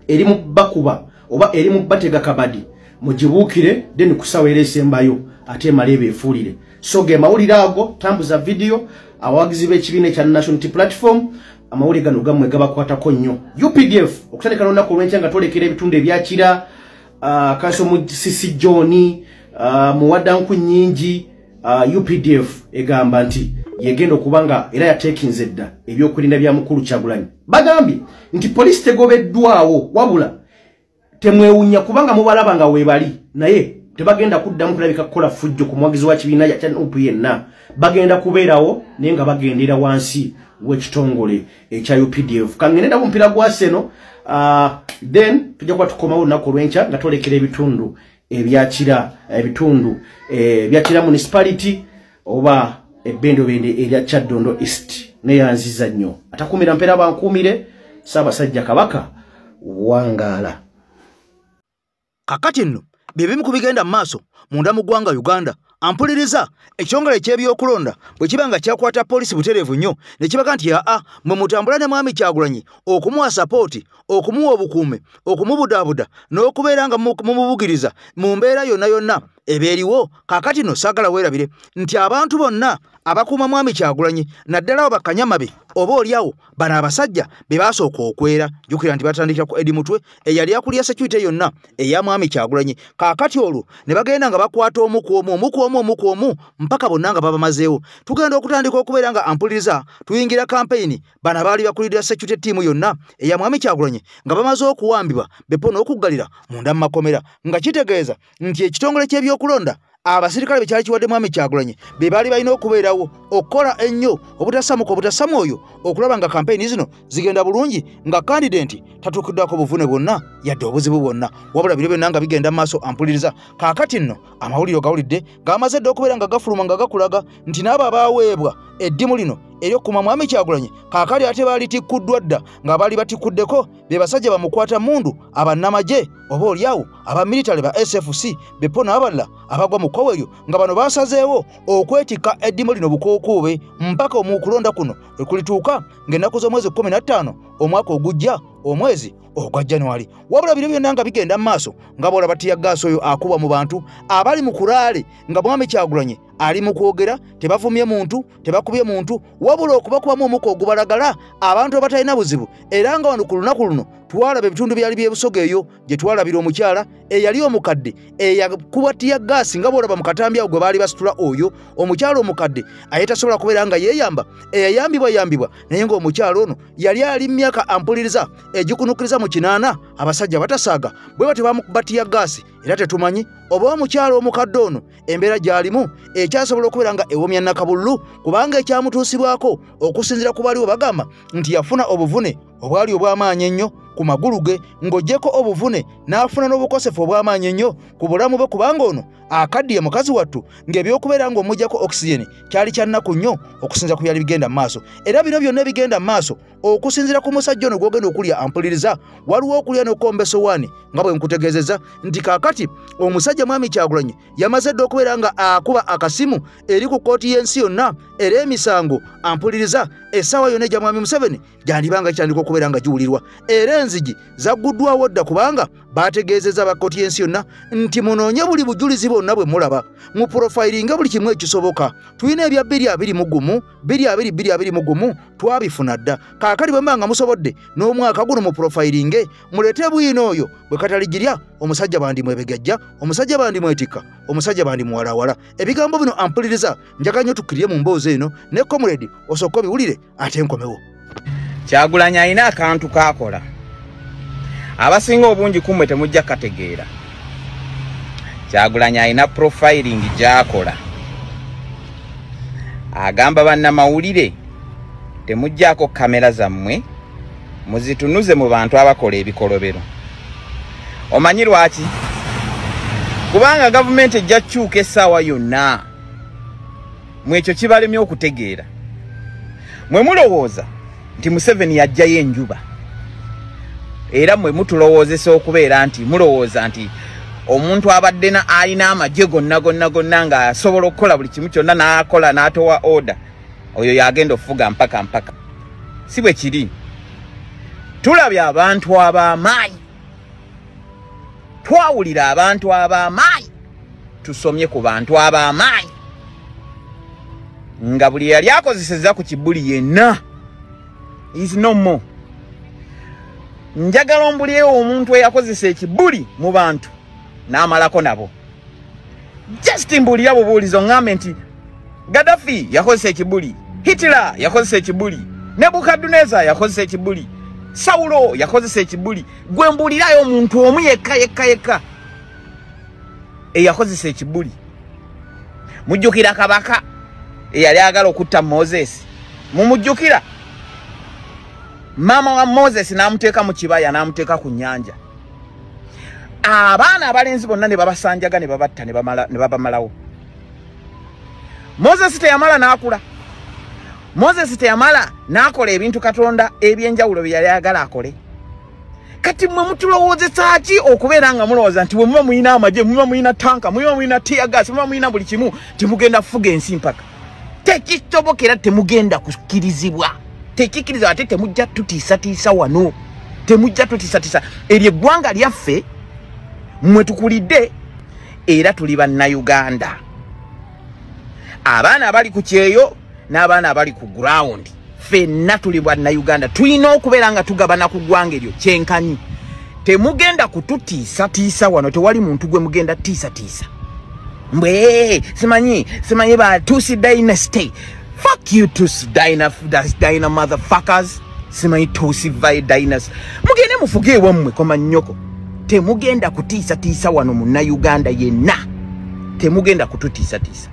eri mu bakuba oba eri mu batega kabadi, mugibuukire then ku ssaawa era esembayo ate emale ebeefuulire. So ge mawulire ago, tambuza vidiyo abawagizi b'ekibiina ekya National Unity Platform, amawulire gano gammwe gabakwatako nnyo. UPDF okutandika n'olunaku olw'enkya nga twolekera ebitundu ebyakira kanso mu Sisi John muwaddanku nnyingi, UPDF egamba nti yegenda okuba nga era yateekinze dda ebyokulinda bya mukulu Kyagulanyi. Bagambye nti poliisi tegobeddwawo, wabula temwewuunya kubanga mubalaba nga weebali, naye tebagenda kuddamu kulabika kukola ffujjo ku muwagizi wa kibiina kya NUP yenna, bagenda kubeerawo naye nga bagendera wansi w'ekitongole ekya UPDF. Kangende nabo omupiira gwa Arsenal, then tujja kuba tukomawo olunaku olw'enkya nga twolekera ebitundu ebyakira, ebitundu ebyakira municipality oba ebbendobende erya Kyaddondo East. Neyanziza nnyo. Atakumira mpeera bankuumire. Ssaabasajja Kabaka wangaala. Kakati nno bye bimu ku bigenda mu maaso munda mu ggwanga Uganda. Ampuliriza, ekitongole eky'ebyokulonda bwe kiba nga kyakwata poliisi butereevu nnyo ne kibaga nti aa mwe mutambula ne Mwami Kyagulanyi okumuwa sapooti, okumuwa obukuumi, okumubudaabuda n'okubeera nga mumubugiriza mu mbeera yonna yonna eba eriwo. Kaakati nno saagala weerabire nti abantu bonna abakuuma Mwami Kyagulanyi naddala abo bakanyamabe oba oliawo bano abasajja be baasooka okwera. Jjukira nti batandikira ku Eddie Mutwe eyali akulira security yonna eya Mwami Kyagulanyi. Kaakati olwo ne bagenda nga bakwata omu ku omu, omu ku omu, omu ku omu mpaka bonna nga babamazeewo. Tugenda okutandika okubeera nga ampuliriza tuyingira kampeyini, bano abaali bakulira security team yonna eya Mwami Kyagulanyi nga bamaze okuwambibwa bepo n'okuggalira munda mu makomera, nga kitegeeza nti ekitongole ky'ebyokulonda abasirikale be kyali kiwadde Mwami Kyagulanyi be baali balina okubeerawo okukola ennyo obutassamuka obutassamu oyo okulaba nga kampeyini zino zigenda bulungi nga kandidenti tatuukiddwako buvune bwonna yadde obuzibu bwonna. Wabula biro byonna nga bigenda mu maaso ampuliriza. Kaakati nno amawulire gawulidde gamaze dda okubeera nga gafuluma nga gakulaga nti n'abo abaaweebwa eddimu lino ery'okukuuma Mwami Kyagulanyi kaakali ate baalitikkuddwa dda nga baali batikkuddeko be basajja bamukwata mmundu abannamagye oba oliawo aba military ba SFC bepo n'abalala abagwa mu kkowe eryo, nga bano baasazeewo okwetikka eddimu lino bukookuube mpaka omukulonda kuno lwe kulituuka ng'ennaku z'omwezi 15 omwaka ogujja omwezi ogwa January. Wabula biro byonna nga bigenda mu maaso nga bw'olaba tiyaggaasi oyo akubwa mu bantu abali mu kulaale nga Mwami Kyagulanyi ali mu kwogera, tebavumye muntu, tebakubye muntu, wabula okubakubamu omukka ogubalagala abantu abatalina buzibu. Era nga wano ku lunaku luno twalaba ebitundu byali by'Ebusoga eyo gye twalabira omukyala eyali omukadde eyakubwa tiyaggaasi nga bw'olaba mu katambi awo gwe baali basitula oyo omukyala omukadde ayetasobola kubeera nga yeeyamba, eyayambibwa yambibwa naye ng'omukyala ono yali ali myaka ampuliriza egikunukiriza mu 8 abasajja batasaaga bwe batyo bamukuba tiyaggaasi. Era tetumanyi oba omukyala omukadde ono embeera gy'alimu ekyasobola okubeera nga ewomya nnakabululu, kubanga ekyamutuusibwako okusinziira ku baliwo bagamba nti yafuna obuvune obwali obw'amaanyi ennyo ku magulu ge, ng'oggyeko obuvune n'afuna n'obukosefu obw'amaanyi ennyo ku bulamu bwe, kubanga ono akaddiye mukazi wattu ng'ebyokubeera ng'omuggyako oxygen kyali kya nnaku nnyo okusinziira ku byali bigenda mu maaso. Era bino byonna ebigenda mu maaso okusinziira ku musajja ono gw'ogenda okulya ampuliriza, waliwo okulya n'okukomba essowaani nga bwe nkutegeezezza nti kaakati omusajja Mwami Kyagulanyi yamaze dda okubeera nga akuba akasimu eri ku kkooti y'ensi yonna era emisango ampuliriza essaawa yonna egya Mwami Museveni gyandibanga kitandika okubeera nga giwulirwa. Era enzigi zagguddwawo dda kubanga baategeezezza aba kkooti y'ensi yonna nti munoonye buli bujulizi bwonna bwe mulaba, muprofayiringe buli kimu ekisoboka. Tulina ebya 2021 2021 twabifuna dda. Kaakati bwe muba nga musobodde n'omwaka guno muprofayiringe muleete bwino oyo bwe kataligirya omusajja bandimwebegejja, omusajja bandimwetikka, omusajja bandimuwalawala. Ebigambo bino ampuliriza njagala nnyo tukkirire mu mboozi eno ne comrade osooke obiwulire ate nkomewo. Kyagulanyi alina akantu k'akola abasinga obungi ku mmwe temujja kategeera. Kyagulanyi alina profiling gy'akola, agamba bannamawulire temuggyako kamera zammwe muzitunuze mu bantu abakola ebikolobero. Omanyi lwaki? Kubanga gavumenti ejja kukyuka essaawa yonna. Mwekyo kibalemye okutegeera. Mwe mulowooza nti Museveni yajjayo enjuba, era mwe mutulowoozesa okubeera nti mulowooza nti omuntu abadde alina amagye gonna gonna gonna ng'asobola okukola buli kimu kyonna n'akola n'atowa order, oyo yagenda okufuga mpaka mpaka. Si bwe kiri. Tulabye abantu ab'amaanyi, twawulira abantu ab'amaanyi, tusomye ku bantu ab'amaanyi nga buli yali akozesezza ku kibuli yenna is no more. Njagala ombulirewo omuntu eyakozesa ekibuli mu bantu n'amalako nabo. Just mbulira bubuulizo ŋŋambe nti Gaddafi yakozesa ekibuli, Hitler yakozesa ekibuli, Nebukaduneza yakozesa ekibuli, Saulo yakozesa ekibuli. Gwe mbulirayo omuntu omu yekka yekka yekka eyakozesa ekibuli. Mujjukira kabaka eyali agala okutta Moses? Mumujjukira? Maama wa Moses n'amuteeka mu kibaya, n'amuteeka ku nnyanja. Abaana abalenzi bonna ne babasanjaga ne babatta ne babamalawo. Moses teyamala n'akula. Moses teyamala n'akola ebintu Katonda ebyenjawulo bye yali ayagala akole. Kati mmwe mutulowoozesa ki okubeera nga mulowooza nti bwe muba mulina amagye, muba mulina tanka, muba mulina tear gas, muba mulina buli kimu, temugenda kufuga ensi mpaka? Tekisobokera, temugenda kukkirizibwa, tekikkirizibwa. Ate temujja tutiisatiisa wano, temujja tutiisatiisa. Eryo eggwanga lyaffe, mmwe tukulidde, era tuli Bannayuganda. Abaana abali ku kyeyo n'abaana abali ku ground, ffenna tuli Bannayuganda, tulina okubeera nga tugabana ku ggwanga eryo kyenkanyi. Temugenda kututiisatiisa wano, tewali muntu gwe mugenda tiisatiisa. Mbwe simanyi ba Tusi dynasty. Fuck you, Tusi dyna motherfuckers. Simanyi Tusi vi dynasty, mugende mufuge ewammwe, koma nnyoko. Temugenda kutiisatiisa wano Munnayuganda yenna, temugenda kututiisatiisa.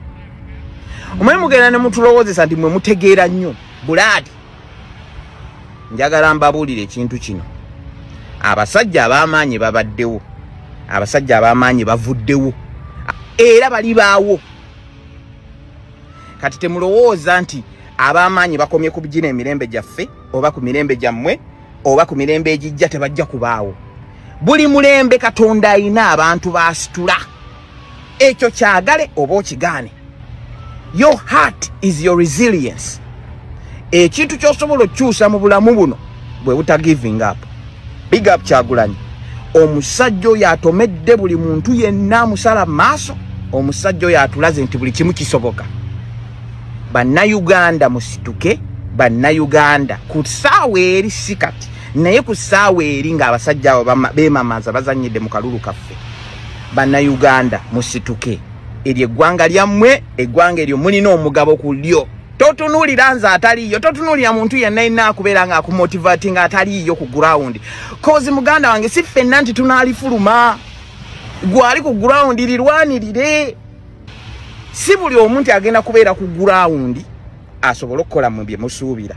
Omanyi mugenda ne mutulowoozesa nti mwe mutegeera nnyo bulaadi. Njagala mbabuulire ekintu kino: abasajja ab'amaanyi babaddewo, abasajja ab'amaanyi bavuddewo, era balibaawo. Kati temulowooza nti ab'amaanyi bakomye ku gino emirembe gyaffe, oba ku mirembe gyammwe, oba ku mirembe egijja, tebajja kubaawo. Buli mulembe Katonda ayina abantu basitula. Ekyo kyagale oba okigaane, your heart is your resilience. Ekintu ky'osobola okukyusa mu bulamu buno bwe buta giving up. Big up Kyagulanyi, omusajja oyo atomedde buli muntu yenna amusala maaso. Omusajja oyo atulaze nti buli kimu kisoboka. Bannayuganda musituke, Bannayuganda, ku ssaawa eri, si kati, naye ku ssaawa eri ng'abasajja abo beemamaza bazannyidde mu kalulu kaffe, Bannayuganda musituke. Eryo eggwanga lyammwe, eggwanga eryo mulina omugabo ku lyo. Totunuulira nze ataliiyo, totunuulira muntu yenna yenna akubeera nga akumotivati nga ataliiyo ku ground, 'cause muganda wange, si ffenna nti tunaalifuluma. Gwali ku ground, lirwanirire. Si buli omu nti agenda kubeera ku ground asobole okukola mu bye musuubira,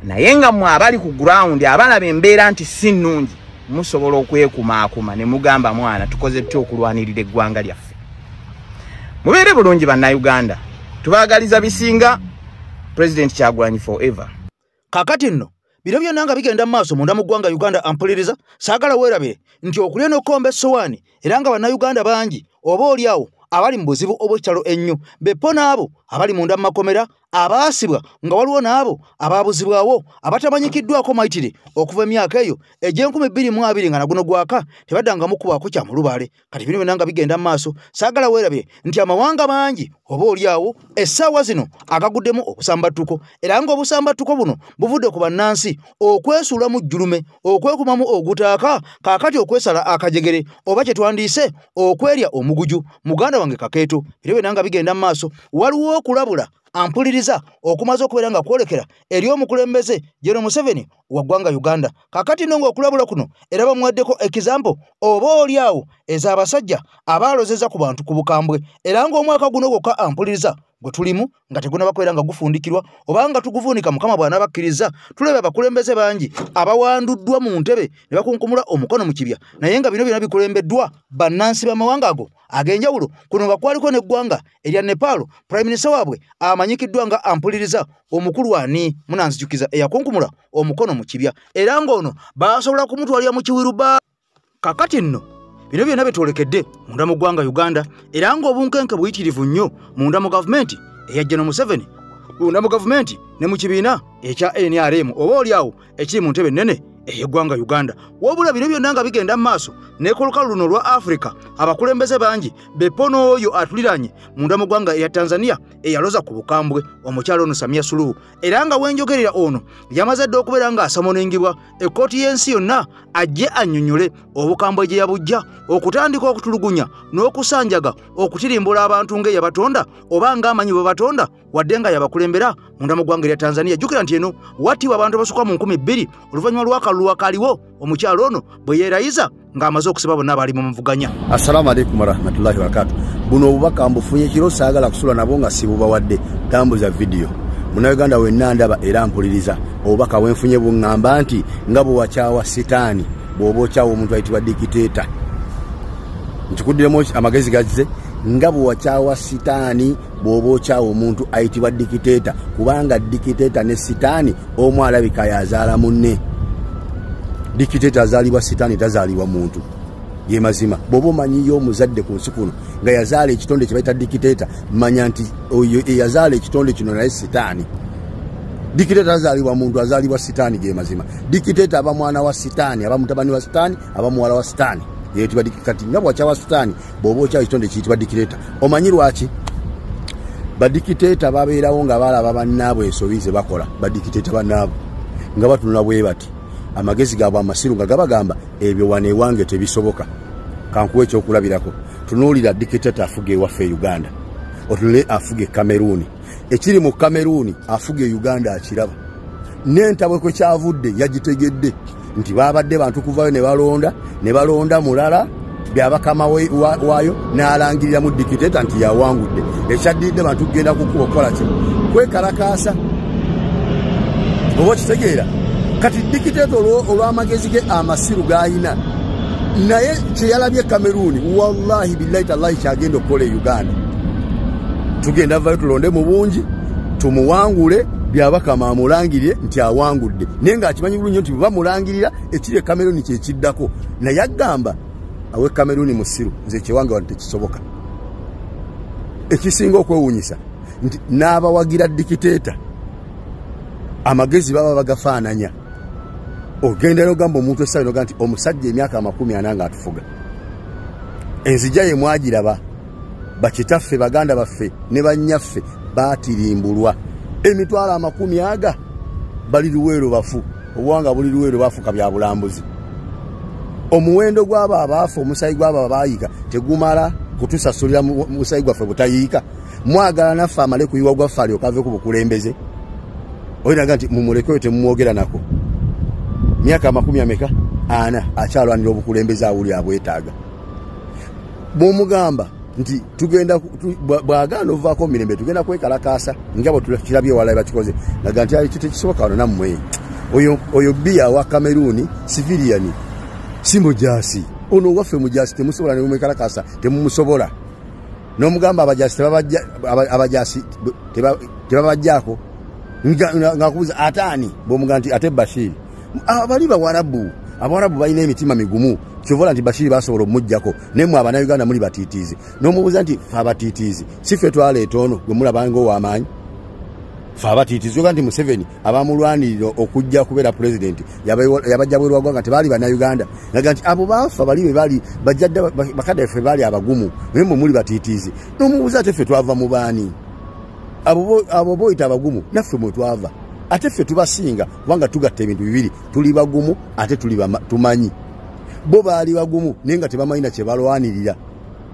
naye nga mmwe abali ku ground abalaba embeera nti si nnungi, musobola okwekumaakuma ne mugamba, "Mwana, tukoze tutya okulwanirira eggwanga lyaffe?" Mubeere bulungi Bannayuganda, tubaagaliza bisinga. President Kyagulanyi forever. Kaakati nno bino byonna nga bigenda mu maaso munda mu ggwanga Uganda, ampuliriza, saagala weerabire nti okulya n'okkomba essowaani, era nga Bannayuganda bangi oba oli awo abali mu buzibu obw'ekitalo ennyo, beppo n'abo abali munda mu makomera abaasibwa, nga waliwo n'abo abaabuzibwawo abatamanyikiddwako mayitire okuva emyaka eyo egy'e 2020, nga naguno gwaka tebaddangamu kubaako kya mulubaale. Kati bino byonna nga bigenda mu maaso, saagala weerabire nti amawanga mangi oba oli awo essaawa zino agaguddemu obusambattuko, era ng'obusambattuko buno buvudde ku bannansi okwesuula mu jjulume, okwekumamu ogutaaka, kaakati okwesala akajegere, oba kye twandiise okwerya omuguju. Muganda wange Kakeeto, era byonna nga bigenda mu maaso, waliwo okulabula, ampuliriza, okumaze okubeera nga kwolekera eri omukulembeze General Museveni wa ggwanga Uganda. Kaakati nno ng'okulabula kuno era bamuwaddeko example oba oli awo ez'abasajja abaalozeza ku bantu ku bukambwe, era ng'omwaka guno gwokka, ampuliriza, gwe tulimu nga tegunaba kubeera nga gufundikirwa oba nga tuguvuunika, Mukama bw'anaabakkiriza, tulaba abakulembeze bangi abawanduddwa mu ntebe ne bakunkumula omukono mu kibya, naye nga bino byonna bikulembeddwa bannansi b'amawanga ago ag'enjawulo. Kuno nga kwaliko n'eggwanga erya Nepal, prime minister waabwe amanyikiddwa nga, ampuliriza, omukulu ani munanzijukiza, eyakunkumula omukono mu kibya, era ng'ono baasobola kumutwalira mu kiwiruba. Kakati nno bino byonna bitwolekedde munda mu ggwanga Uganda, era ng'obunkenke buyitirivu nnyo munda mu gavumenti eya General Museveni, munda mu gavumenti ne mu kibiina ekya NRM oba oli awo ekiri mu ntebe ennene ey'eggwanga Uganda. Wabula bino byonna nga bigenda mu maaso, ne ku lukalu luno olwa Africa abakulembeze bangi beppo n'oyo atuliranye munda mu ggwanga erya Tanzania eyaloza ku bukambwe, omukyalo ono Samia Suluhu, era nga wenjogerera ono yamaze dda okubeera ng'asamoningibwa ekkooti y'ensi yonna ajje annyonnyole obukambwe gye yabujja okutandika okutulugunya n'okusanjaga, okutirimbula abantu ng'eyabatonda oba ng'amanyi bwe batonda, wadde nga yabakulembera munda mu ggwanga erya Tanzania. Jjukira nti eno wattibwa abantu abasukka mu 2000 oluvannyuma lw'akalulu akaliwo omukyalo ono bwe yeerayiza ng'amaze okusiba bonna abaali mumuvuganya. Assalamu alaikum warahmatullahi wabarakatu. Buno obubaka mbufunye kiro, saagala kusula nabwo nga sibubawadde. Tambuza vidiyo, Munauganda wenna ndaba era mpuliriza. Obubaka bwenfunye buŋŋamba nti nga bwe wakyawa sitaani, bw'oba okyawa omuntu ayitibwa dictator, nkikuddiremu amagezi gazze. Nga bwewakyawa sitaani bw'oba okyawa omuntu ayitibwa dikiteeta, kubanga dikiteeta ne sitaani omu alabika yazaala munne. Dikiteeta azaalibwa sitaani, tazaalibwa muntu. Ye mazima. Bw'oba omanyiyo omuzadde ku nsi kuno nga yazaala ekitonde kye bayita dikiteeta, manya nti oyo eyazaala ekitonde kino naye sitaani. Dikiteeta azaalibwa muntu, azaalibwa sitaani. Ge mazima. Dikiteeta aba mwana wa sitaani, aba mutabani wa sitaani, aba muwala wa sitaani, yeyitibwa. Kati nga bwakyawa sitaani, bw'oba okyawa ekitonde kiyitibwa dikiteeta. Omanyi lwaki badikiteeta babeerawo? Nga balaba bannaabwe ensobi ze bakola. Badikiteeta bannaabwe nga batunula bwe bati, amagezi gaabwe amasiru nga gabagamba ebyo wano ewange tebisoboka. Kankuwa ekyokulabirako. Tunuulira dikiteeta afuga ewaffe e Uganda, otunule afuga e Kameruuni. Ekiri mu Kameruuni afuga e Uganda akiraba, n'entabwe kwe kyavudde yagitegedde nti babadde bantu kuvayo ne balonda, ne balonda mulala byabakama waayo n'alangiriramu dikiteeta nti yawangudde. Ekyaddiridde bantu kugenda kukuba okukola ki? Kwekalakaasa. Oba okitegeera? Kati dikiteeta olw'amagezi ge amasiru g'ayina, naye kyeyalabye Kameruuni, wallahi billahi tallahi, kyagenda okukola e Uganda. Tugenda vayo tulonde mu bungi, tumuwangule, Byabakama amulangirire nti awangudde, naye ng'akimanyi bulungi nti bwe bamulangirira ekiri e Kameruuni kyekiddako. Naye agamba awe Kameruuni musiru, nze kyewange wano tekisoboka. Ekisinga okwewuunyisa nti n'abawagira dikiteeta amagezi baba bagafaananya. Ogenda nogamba omuntu essaawa noga nti omusajja emyaka 40 nga atufuga, enzija ye mwagiraba, bakitaffe, baganda baffe ne bannyaffe baatirimbulwa emitwalo 100 aga bali Luweero bafu, obuwanga buli Luweero bafuka bya bulambuzi. Omuwendo gw'abo abaafa, omusayi gw'abo abaayika tegumala kutusasulira musayi gwaffe butayiika. Mwagala naffe amale kuyiwa gwaffe alyoke ave ku bukulembeze? Oyinaga nti mumulekeyo, temumwogera nako. Myaka amakumi ameka ana akyalwanira obukulembeze, awuli abwetaaga. Bw'omugamba nti tugenda, bw'agaana ovaako mirembe, tugenda kwekalakaasa nga bwe tukirabye ewala bakikoze, naga nti ekyo tekisoboka wano nammwe. Oyo Biya wa Kameruuni civilian, si mujaasi. Ono owaffe mujaasi, temusobola nemumwekalakaasa, temumusobola. N'omugamba abajaasi tebabajjaako, ngaakubuuza ate ani? Bw'omugamba nti ate Bashiri, abali Bawarabu, Abawarabu balina emitima migumu, kyovola nti Bashiri basobola omuggyako, naye mwe Abannayuganda muli batiitiizi. N'omubuuza nti fe abatiitiizi si ffe twaleeta ono gwe mulabanga ow'amaanyi? Fe abatiitiizi oga nti Museveni abamulwanirira okujja kubeera pulezidenti yabajja bweru wa ggwanga, tebaali Bannayuganda? Naga nti abo baafa bali be bali bajjadda bakadde ffe baali abagumu, naye mwe muli batiitiizi. N'omubuuza ate ffe twava mu baani? Abo boyita abagumu naffe mwe twava, ate ffe tubasinga kubanga tugatta ebintu bibiri: tuli bagumu ate tuli tumanyi. Bo baali bagumu naye nga tebamanyi na kyebalwanirira,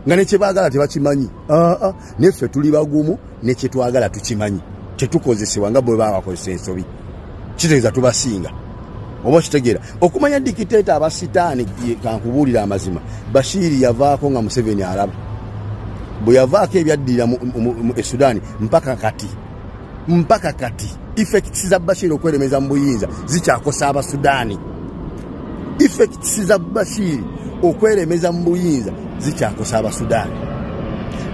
nga ne kyebaagala tebakimanyi. Aa, neffe tuli bagumu ne kyetwagala tukimanyi, tetukozesebwa nga bwe babakozesa ensobi. Kitegeeza tubasinga. Oba okitegeera? Okumanya dikiteeta abasitaani, kankubuulira amazima, Bashiri yavaako nga Museveni alaba. Bwe yavaako, ebyaddirira e Sudaani mpaka kati, mpaka kati effects za Bashiri okweremeza mu buyinza zikyakosa Abasudaani. Effects za Bashiri okweremeza mu buyinza zikyakosa Abasudaani.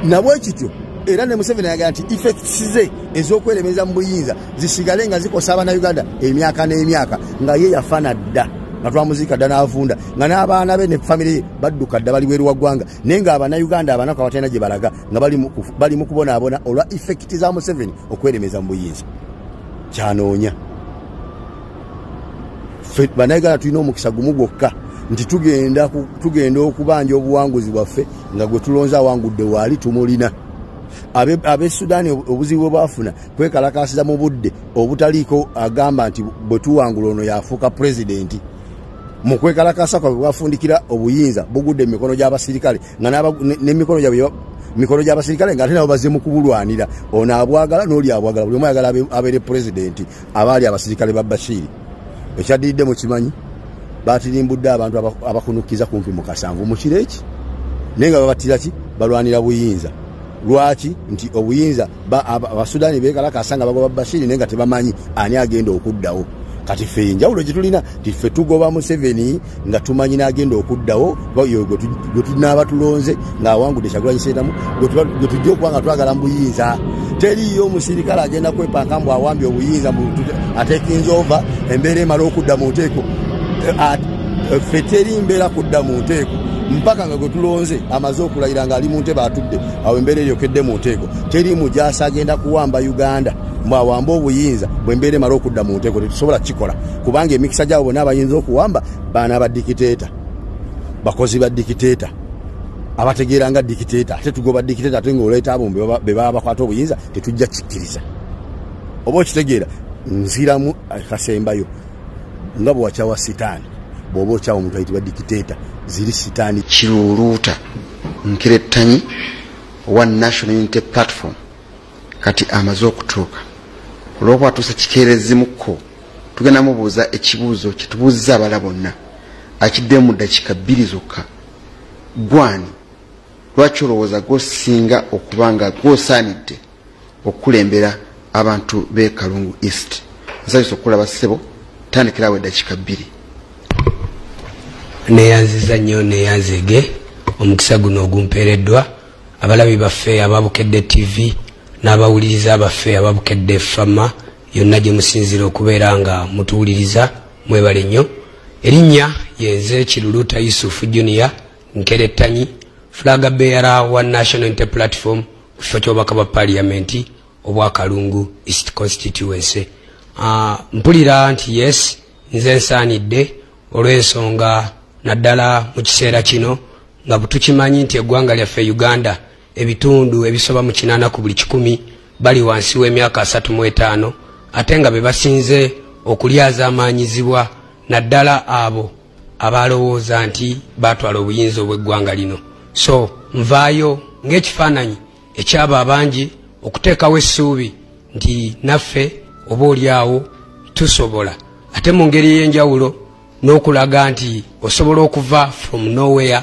Nabwe kityo era ne Museveni ayagala nti effects ze ez'okweremeza mu buyinza zisigale nga zikosa Abannayuganda emyaka n'emyaka, nga ye yafaana dda, nga twamuziika dda n'avunda, nga n'abaana be ne famire ye badduka dda, bali bweru wa ggwanga, naye nga Abannayuganda abanaku abatalina gye balaga nga bali mu kubonaabona olwa effect za Museveni okweremeza mu buyinza. Kyanoonya ffe Bannayuganda tulina omukisa gumu gwokka nti tugenda okubanja obuwanguzi bwaffe nga gwe tulonze awangudde waali tumulina. Abe Sudaani obuzibu bwe bwafuna kwekalakasiza mu budde obutaliiko agamba nti bwe tuwangula ono yafuuka pulezidenti. Mu kwekalakasa kwabwe bwafundikira obuyinza bugudde mu mikono gy'abasirikale, nga n'emikono gyabwe mikono gy'abasirikale, nga ate nabo bazze mu kubulwanira. Ono abwagala n'oli abwagala, buli omu ayagala abeere pulezidenti. Abaali abasirikale ba Bashiri, ekyaddiridde mukimanyi, batirimbudde abantu abakunukiza kumpi mu 70 mu kiro eki, naye nga babattira ki? Balwanira buyinza. Lwaki? Nti obuyinza Abasudaani bekalakasa nga bagoba Bashiri, naye nga tebamanyi ani agenda okuddawo. Kati ffe enjawulo gye tulina ti ffe tugoba Museveni nga tumanyi n'agenda okuddawo gwe tunaaba tulonze ng'awangudde Kyagulanyi Ssentamu, gwe tujja okuba nga twagala mu buyinza. Teriiyo omusirikale agenda kwepanka mbu awambye obuyinza atekinza ova embeera emala okudda mu nteeko. Ffe teri mbeera kudda mu nteeko mpaka nga gwe tulonze amaze okulayira ng'ali mu ntebe atudde, awo embeera eryokedde mu nteeko. Teri mujaasi agenda kuwamba Uganda mbwawamba obuyinza bwembeera emala okudda mu nteeko, tetusobola kukikola kubanga emikisa gyabo bonna abayinza okuwamba baana ba dikiteeta, bakozi ba dikiteeta, abategeera nga dikiteeta. Ate tugoba dikiteeta ate ng'oleeta abo be baba bakwata obuyinza, tetujja kikkiriza. Oba okitegeera? Nziramu akasembayo, nga bwe wakyawa sitaani, bw'oba okyawa omuntu ayitibwa dikiteeta, ziri sitaani. Kiruluuta Nkerettanyi owa National Unity Platform kati amaze okutuuka. Olwokuba atuuse kikeerezimukko, tugenda mubuuza ekibuuzo kyetubuuzizza abala bonna, akiddemu mu ddakiika 2 zokka. Gwani lwaki olowooza gwosinga okuba nga gwosaanidde okukulembera abantu b'e Kalungu East? Nsanyusa okulaba ssebo, tandikirawo eddakiika 2. Neeyanziza nnyo, neeyanzeege omukisa guno ogumpeereddwa abalabi baffe ababukedde TV n'abawuliriza baffe ababukedde Fama yonna gye musinziira okubeera nga mutuwuliriza, mwebale nnyo. Erinnya yenze Kiruluuta Yusufu Junior Nkerettanyi, flag bearer wa National Unity Platform ku kifo ky'obubaka bwa Paaliyamenti obwa Kalungu East Constituency. Mpulira nti yes, nze nsaanidde olw'ensonga naddala mu kiseera kino nga tukimanyi nti eggwanga lyaffe Uganda ebitundu ebisoba mu 80 ku buli 100 bali wansi w'emyaka 35, ate nga be basinze okulyazaamaanyizibwa naddala abo abalowooza nti batwala obuyinza obw'eggwanga lino. So nvaayo ng'ekifaananyi ekyabo abangi okuteekawo essuubi nti naffe oba oli awo tusobola, ate mu ngeri ey'enjawulo n'okulaga nti osobola okuva from nowhere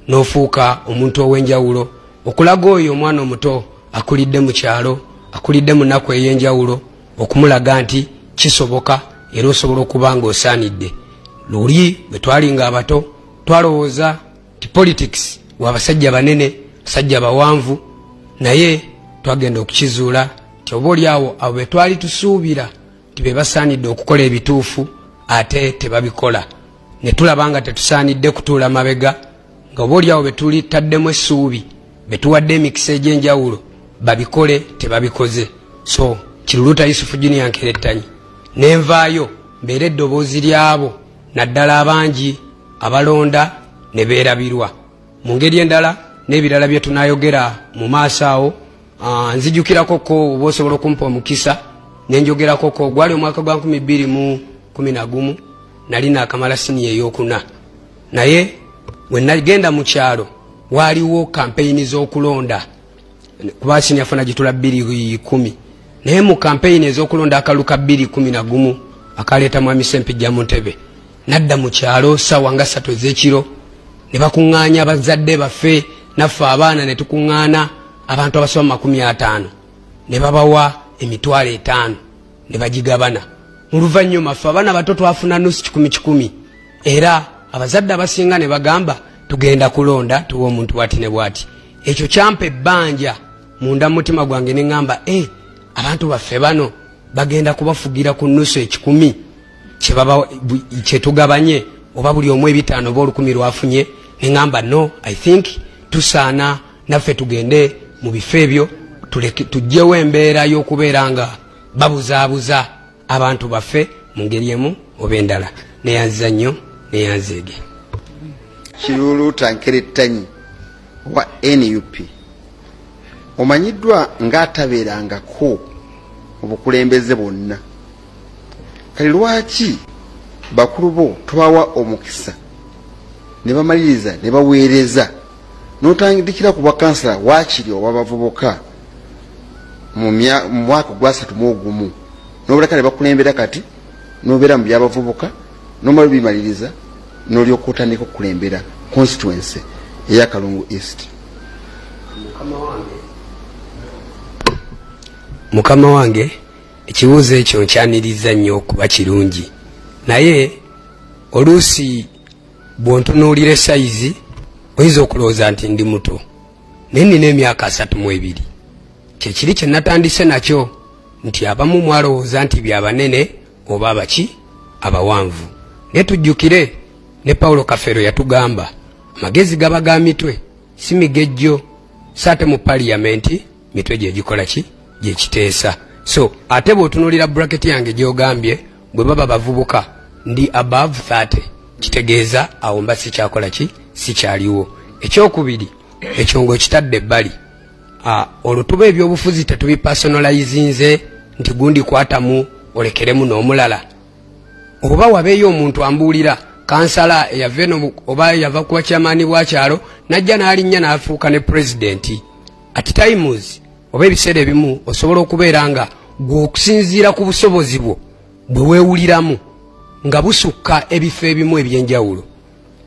n'ofuuka omuntu ow'enjawulo, okulaga oyo omwana omuto akulidde mu kyalo, akulidde mu nnaku ey'enjawulo, okumulaga nti kisoboka era osobola okuba ng'osaanidde. Luli bwe twalinga abato twalowooza nti politics wabasajja banene, basajja bawanvu, naye twagenda okukizuula nti oba oli awo abo be twali tusuubira nti be basaanidde okukola ebituufu ate tebabikola, ne tulaba nga tetusaanidde kutuula mabega, nga oba oli awo be tulitaddemu essuubi, be tuwadde emikisa egy'enjawulo babikole, tebabikoze. So Kiruluuta Yusufu Junior Nkerettanyi nenvaayo mbeere eddoboozi lyabo naddala abangi abalonda ne beerabirwa. Mu ngeri endala n'ebirala bye tunaayogera mu maaso awo, nzijukirako ko oba osobola okumpa omukisa nenjogerako ko, gwali omwaka gwa 2011, nali naakamala siniya ey'okuna, naye we nagenda mu kyalo waaliwo kampeyini z'okulonda, kuba siniya funa gitula 2010, naye mu kampeyini ez'okulonda akalulu ka 2011 akaleeta Mwami Ssempijja mu ntebe, nadda mu kyalo ssaawa nga 3 ez'ekiro ne bakuŋŋaanya abazadde baffe naffe abaana ne tukuŋŋaana abantu abasoba 50 ne babawa 5,000 ne bagigabana. Mu luvannyuma ffe abaana bato twafuna nusu 100 era abazadde abasinga ne bagamba tugenda kulonda tuwe omuntu bw'ati ne bw'ati. Ekyo kyampa ebbanja munda mu mutima gwange ne ŋŋamba abantu baffe bano bagenda kubafugira ku nusu 100 kyetugabanye oba buli omu 5 oba 1,000 lwafunye. Ne ŋŋamba no, I think tusaana naffe tugende mu bifo ebyo tuggyewo embeera y'okubeera nga babuzaabuza abantu baffe mu ngeri emu oba endala. Neeyanziza nnyo, neeyanzeege. Kiruluuta Nkerettanyi owa NUP omanyiddwa ng'atabeerangako mu bukulembeze bwonna, kale lwaki bakulu bo tobawa omukisa ne bamaliriza ne baweereza n'otandikira ku bwakansala waakiri obw'abavubuka mu mwaka gwa 31 n'obaleka ne bakulembera kati n'obeera mu by'abavubuka n'omala obimaliriza n'olyoka otandika okukulembera constituency eya Kalungu East? Mukama wange, ekibuuzo ekyo nkyaniriza nnyo kuba kirungi. Naye oluusi bw'ontunuulira esayizi oyinza okulowooza nti ndi muto, naye nnina emyaka 32. Kyekiri kye natandise nakyo nti abamu mwalowooza nti byabanene oba abaki abawanvu, naye tujjukire ne Paulo Kafeero yatugamba amagezi gaba ga mitwe si migejjo, so ate mu paliyamenti mitwe gyegikola ki gyekiteesa. So ate bw'otunuulira bracket yange gy'ogambye bwe baba bavubuka ndi above 30, kitegeeza awo mba sikyakola ki sikyaliwo. Ekyokubiri ekyo ng'okitadde ebbali, olwo tuba ebyobufuzi tetubipersonalizinze nti gundi kwatamu olekeremu n'omulala, oba wabeeyo omuntu ambuulira kansala eyava eno oba yava kuba kyamaani bwa kyalo najja n'alinnya n'afuuka ne pulezidenti. At times oba ebiseera ebimu osobola okubeera nga gwe okusinziira ku busobozi bwo bwe weewuliramu nga busukka ebifo ebimu ebyenjawulo.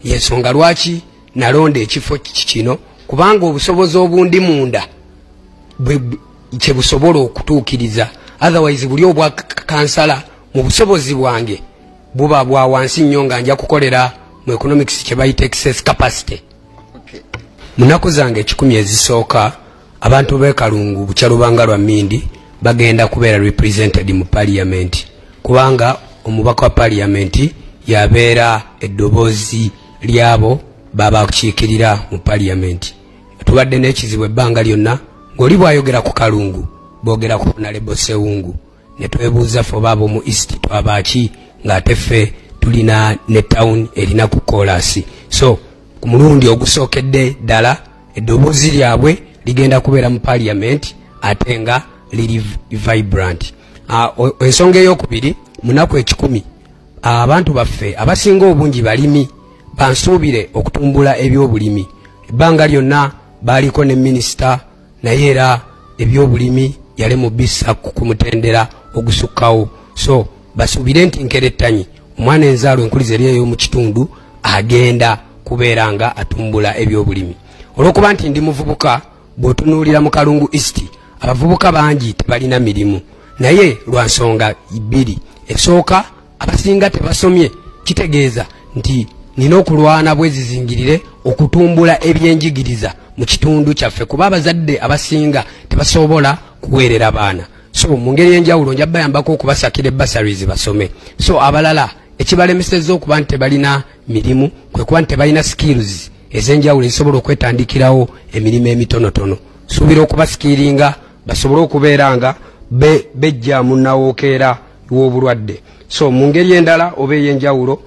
Yensonga lwaki nalonda ekifo kino, kubanga obusobozi obundi munda kye busobola okutuukiriza. Otherwise buli obwa kansala mu busobozi bwange buba bwa wansi nnyo nga nja kukolera mu economics kye bayita excess capacity. Mu nnaku zange 10 ezisooka abantu b'e Kalungu Bukyalubanga lwa Mmindi bagenda kubeera represented mu parliament, kubanga omubaka wa parliament yabeera eddoboozi lyabo babakiikirira mu parliament. Tubadde n'ekizibu ebbanga lyonna ng'oli bw'ayogera ku Kalungu boogera ku Honorable Sewungu, ne twebuuza ffe oba ab'omu East twabaaki ng'ate ffe tulina ne town erina ku koolaasi. So ku mulundi ogusookedde ddala eddoboozi lyabwe ligenda kubeera mu parliament ate nga liri vibrant. Ensonga eyokubiri, mu nnaku 10 abantu baffe abasinga obungi balimi, bansuubire okutumbula ebyobulimi. Ebbanga lyonna baaliko ne minisita, naye era ebyobulimi yali mu bissa ku mutendera ogusukkawo. So basuubire nti Nkerettanyi omwana enzaalo enkuliza eri ey'omu kitundu agenda kubeera nga atumbula ebyobulimi. Olw'okuba nti ndi muvubuka, bw'otunuulira mu Kalungu East abavubuka bangi tebalina mirimu, naye lwa nsonga bbiri. Esooka, abasinga tebasomye, kitegeeza nti nina okulwana bwezizingirire okutumbula ebyenjigiriza mu kitundu kyaffe, kuba abazadde abasinga tebasobola kuweerera baana. So mu ngeri enjawulo nja bayambako okubasakira ebbasaries basome. So abalala ekibalemesezza okuba nti tebalina mirimu kwe kuba nti tebalina skills ez'enjawulo ezisobola okwetandikirawo emirimu emitonotono. Suubira okubasikiringa basobole okubeera nga bejja mu nnawookeera w'obulwadde. So mu ngeri endala oba ey'enjawulo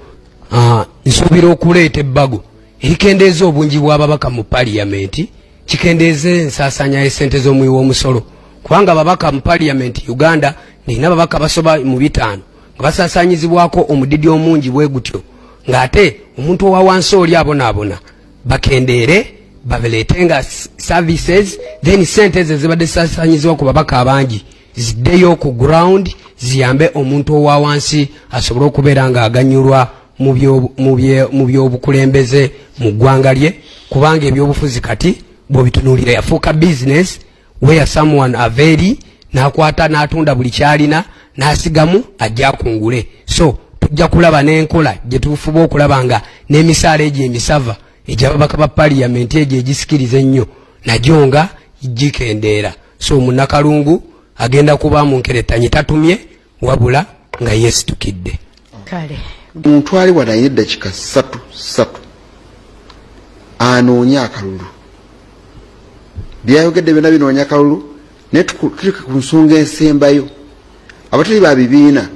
nsuubira okuleeta ebbago erikendeeza obungi bw'ababaka mu paliyamenti, kikendeeze ensaasaanya y'essente z'omuwi w'omusolo, kubanga ababaka mu paliyamenti Uganda nina ababaka basoba mu 5 nga basaasaanyizibwako omudidi omungi bwe gutyo, ng'ate omuntu owa wansi oli abonaabona. Bakendeere babaleete nga services, then sente ezo zibadde zisaasaanyizibwa ku babaka abangi ziddeyo ku ground ziyambe omuntu owa wansi asobole okubeera ng'aganyulwa mu byobukulembeze mu ggwanga lye, kubanga ebyobufuzi kati bw'obitunuulira yafuuka business where someone aveeri n'akwata n'atunda buli kyalina n'asigamu ajja akungule. So tujja kulaba n'enkola gye tufuba okulaba nga n'emisaala egyo emisava egy'ababaka ba paliyamenti egyo egisikiriza ennyo nagyo nga gikendeera. So munnakalungu agenda kuba mu Nkerettanyi tatumye wabula nga yeesitukidde. Kale omuntu ali wano alina eddakiika 3 anoonya akalulu. Byayogedde byonna binoonya akalulu, naye tutuuke ku nsonga ensembayo. Abatali ba bibiina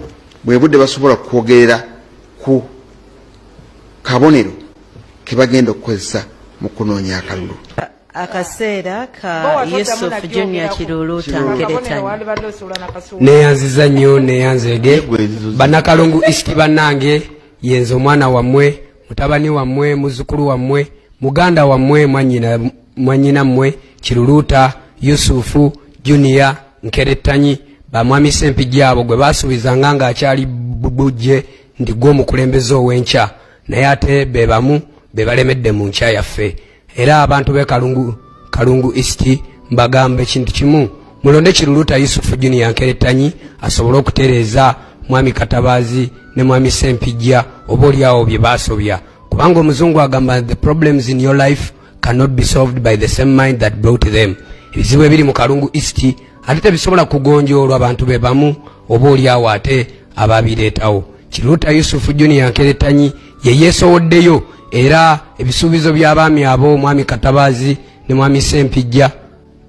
bwe budde basobola kwogerera ku kabonero ke bagenda okukozesa mu kunoonya akalulu. Akaseera ka Yusuf Junior Kiruluuta Nkerettanyi. Neeyanziza nnyo, neeyanzeege bannakalungu East bannange, yenze omwana wammwe, mutabani wammwe, muzzukulu wammwe, muganda wammwe, mwannyina mmwe Kiruluuta Yusufu Junior Nkerettanyi, bamwami Ssempijja abo gwe baasuubizanga ng'akyali bujje nti gwe omukulembeze ow'enkya, naye ate be bamu be balemedde mu nkya yaffe. Era abantu b'e Kalungu East mbagamba ekintu kimu, mulonde Kiruluuta Yusufu Junior Nkerettanyi asobole okutereeza Mwami Katabaazi ne Mwami Sempijja oba oliawo bye baasobya, kubanga omuzungu agamba, "The problems in your life cannot be solved by the same mind that brought them." Ebizibu ebiri mu Kalungu East ate tebisobola kugonjoolwa abantu be bamu oba oliawo ate ababireetawo. Kiruuta Yusufu Junior Nkeretanyi ye yeesowoddeyo, era ebisuubizo by'abaami abo, Mwami Katabaazi ne Mwami Sempijja,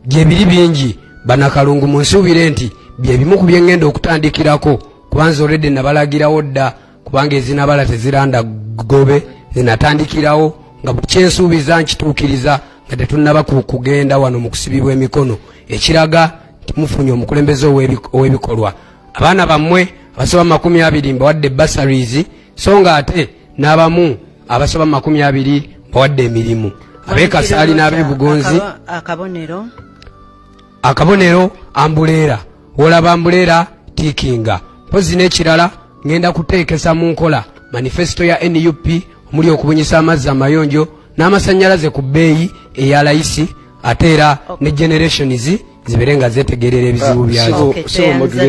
gye biri bingi. Bannakalungu, munsuubire nti bye bimu ku byeŋŋenda okutandikirako, kubanza olwedde nabalagirawo dda, kubanga ezinabala teziranda gobe. Zinatandikirawo nga kyensuubiza nkituukiriza nga tetunnaba kugenda wano mu kusibibwa emikono, ekiraga nti mufunye omukulembeze ow'ebikolwa. Abaana bammwe abasoba 20 mbawadde bursaries, so nga ate n'abamu abasoba 20 mbawadde emirimu, ab'e Kasaali n'ab'ebugonzi. Akabonero. Akabonero umbrella. Wolaba umbrella, tiikinga. Mpozi n'ekirala, ngenda kuteekesa mu nkola manifesto ya NUP, omuli okubunyisa amazzi amayonjo n'amasannyalaze ku bbeeyi eya layisi, ate era ne generations zibeere nga zetegerera ebizibu byazo. Okay, tweyanza.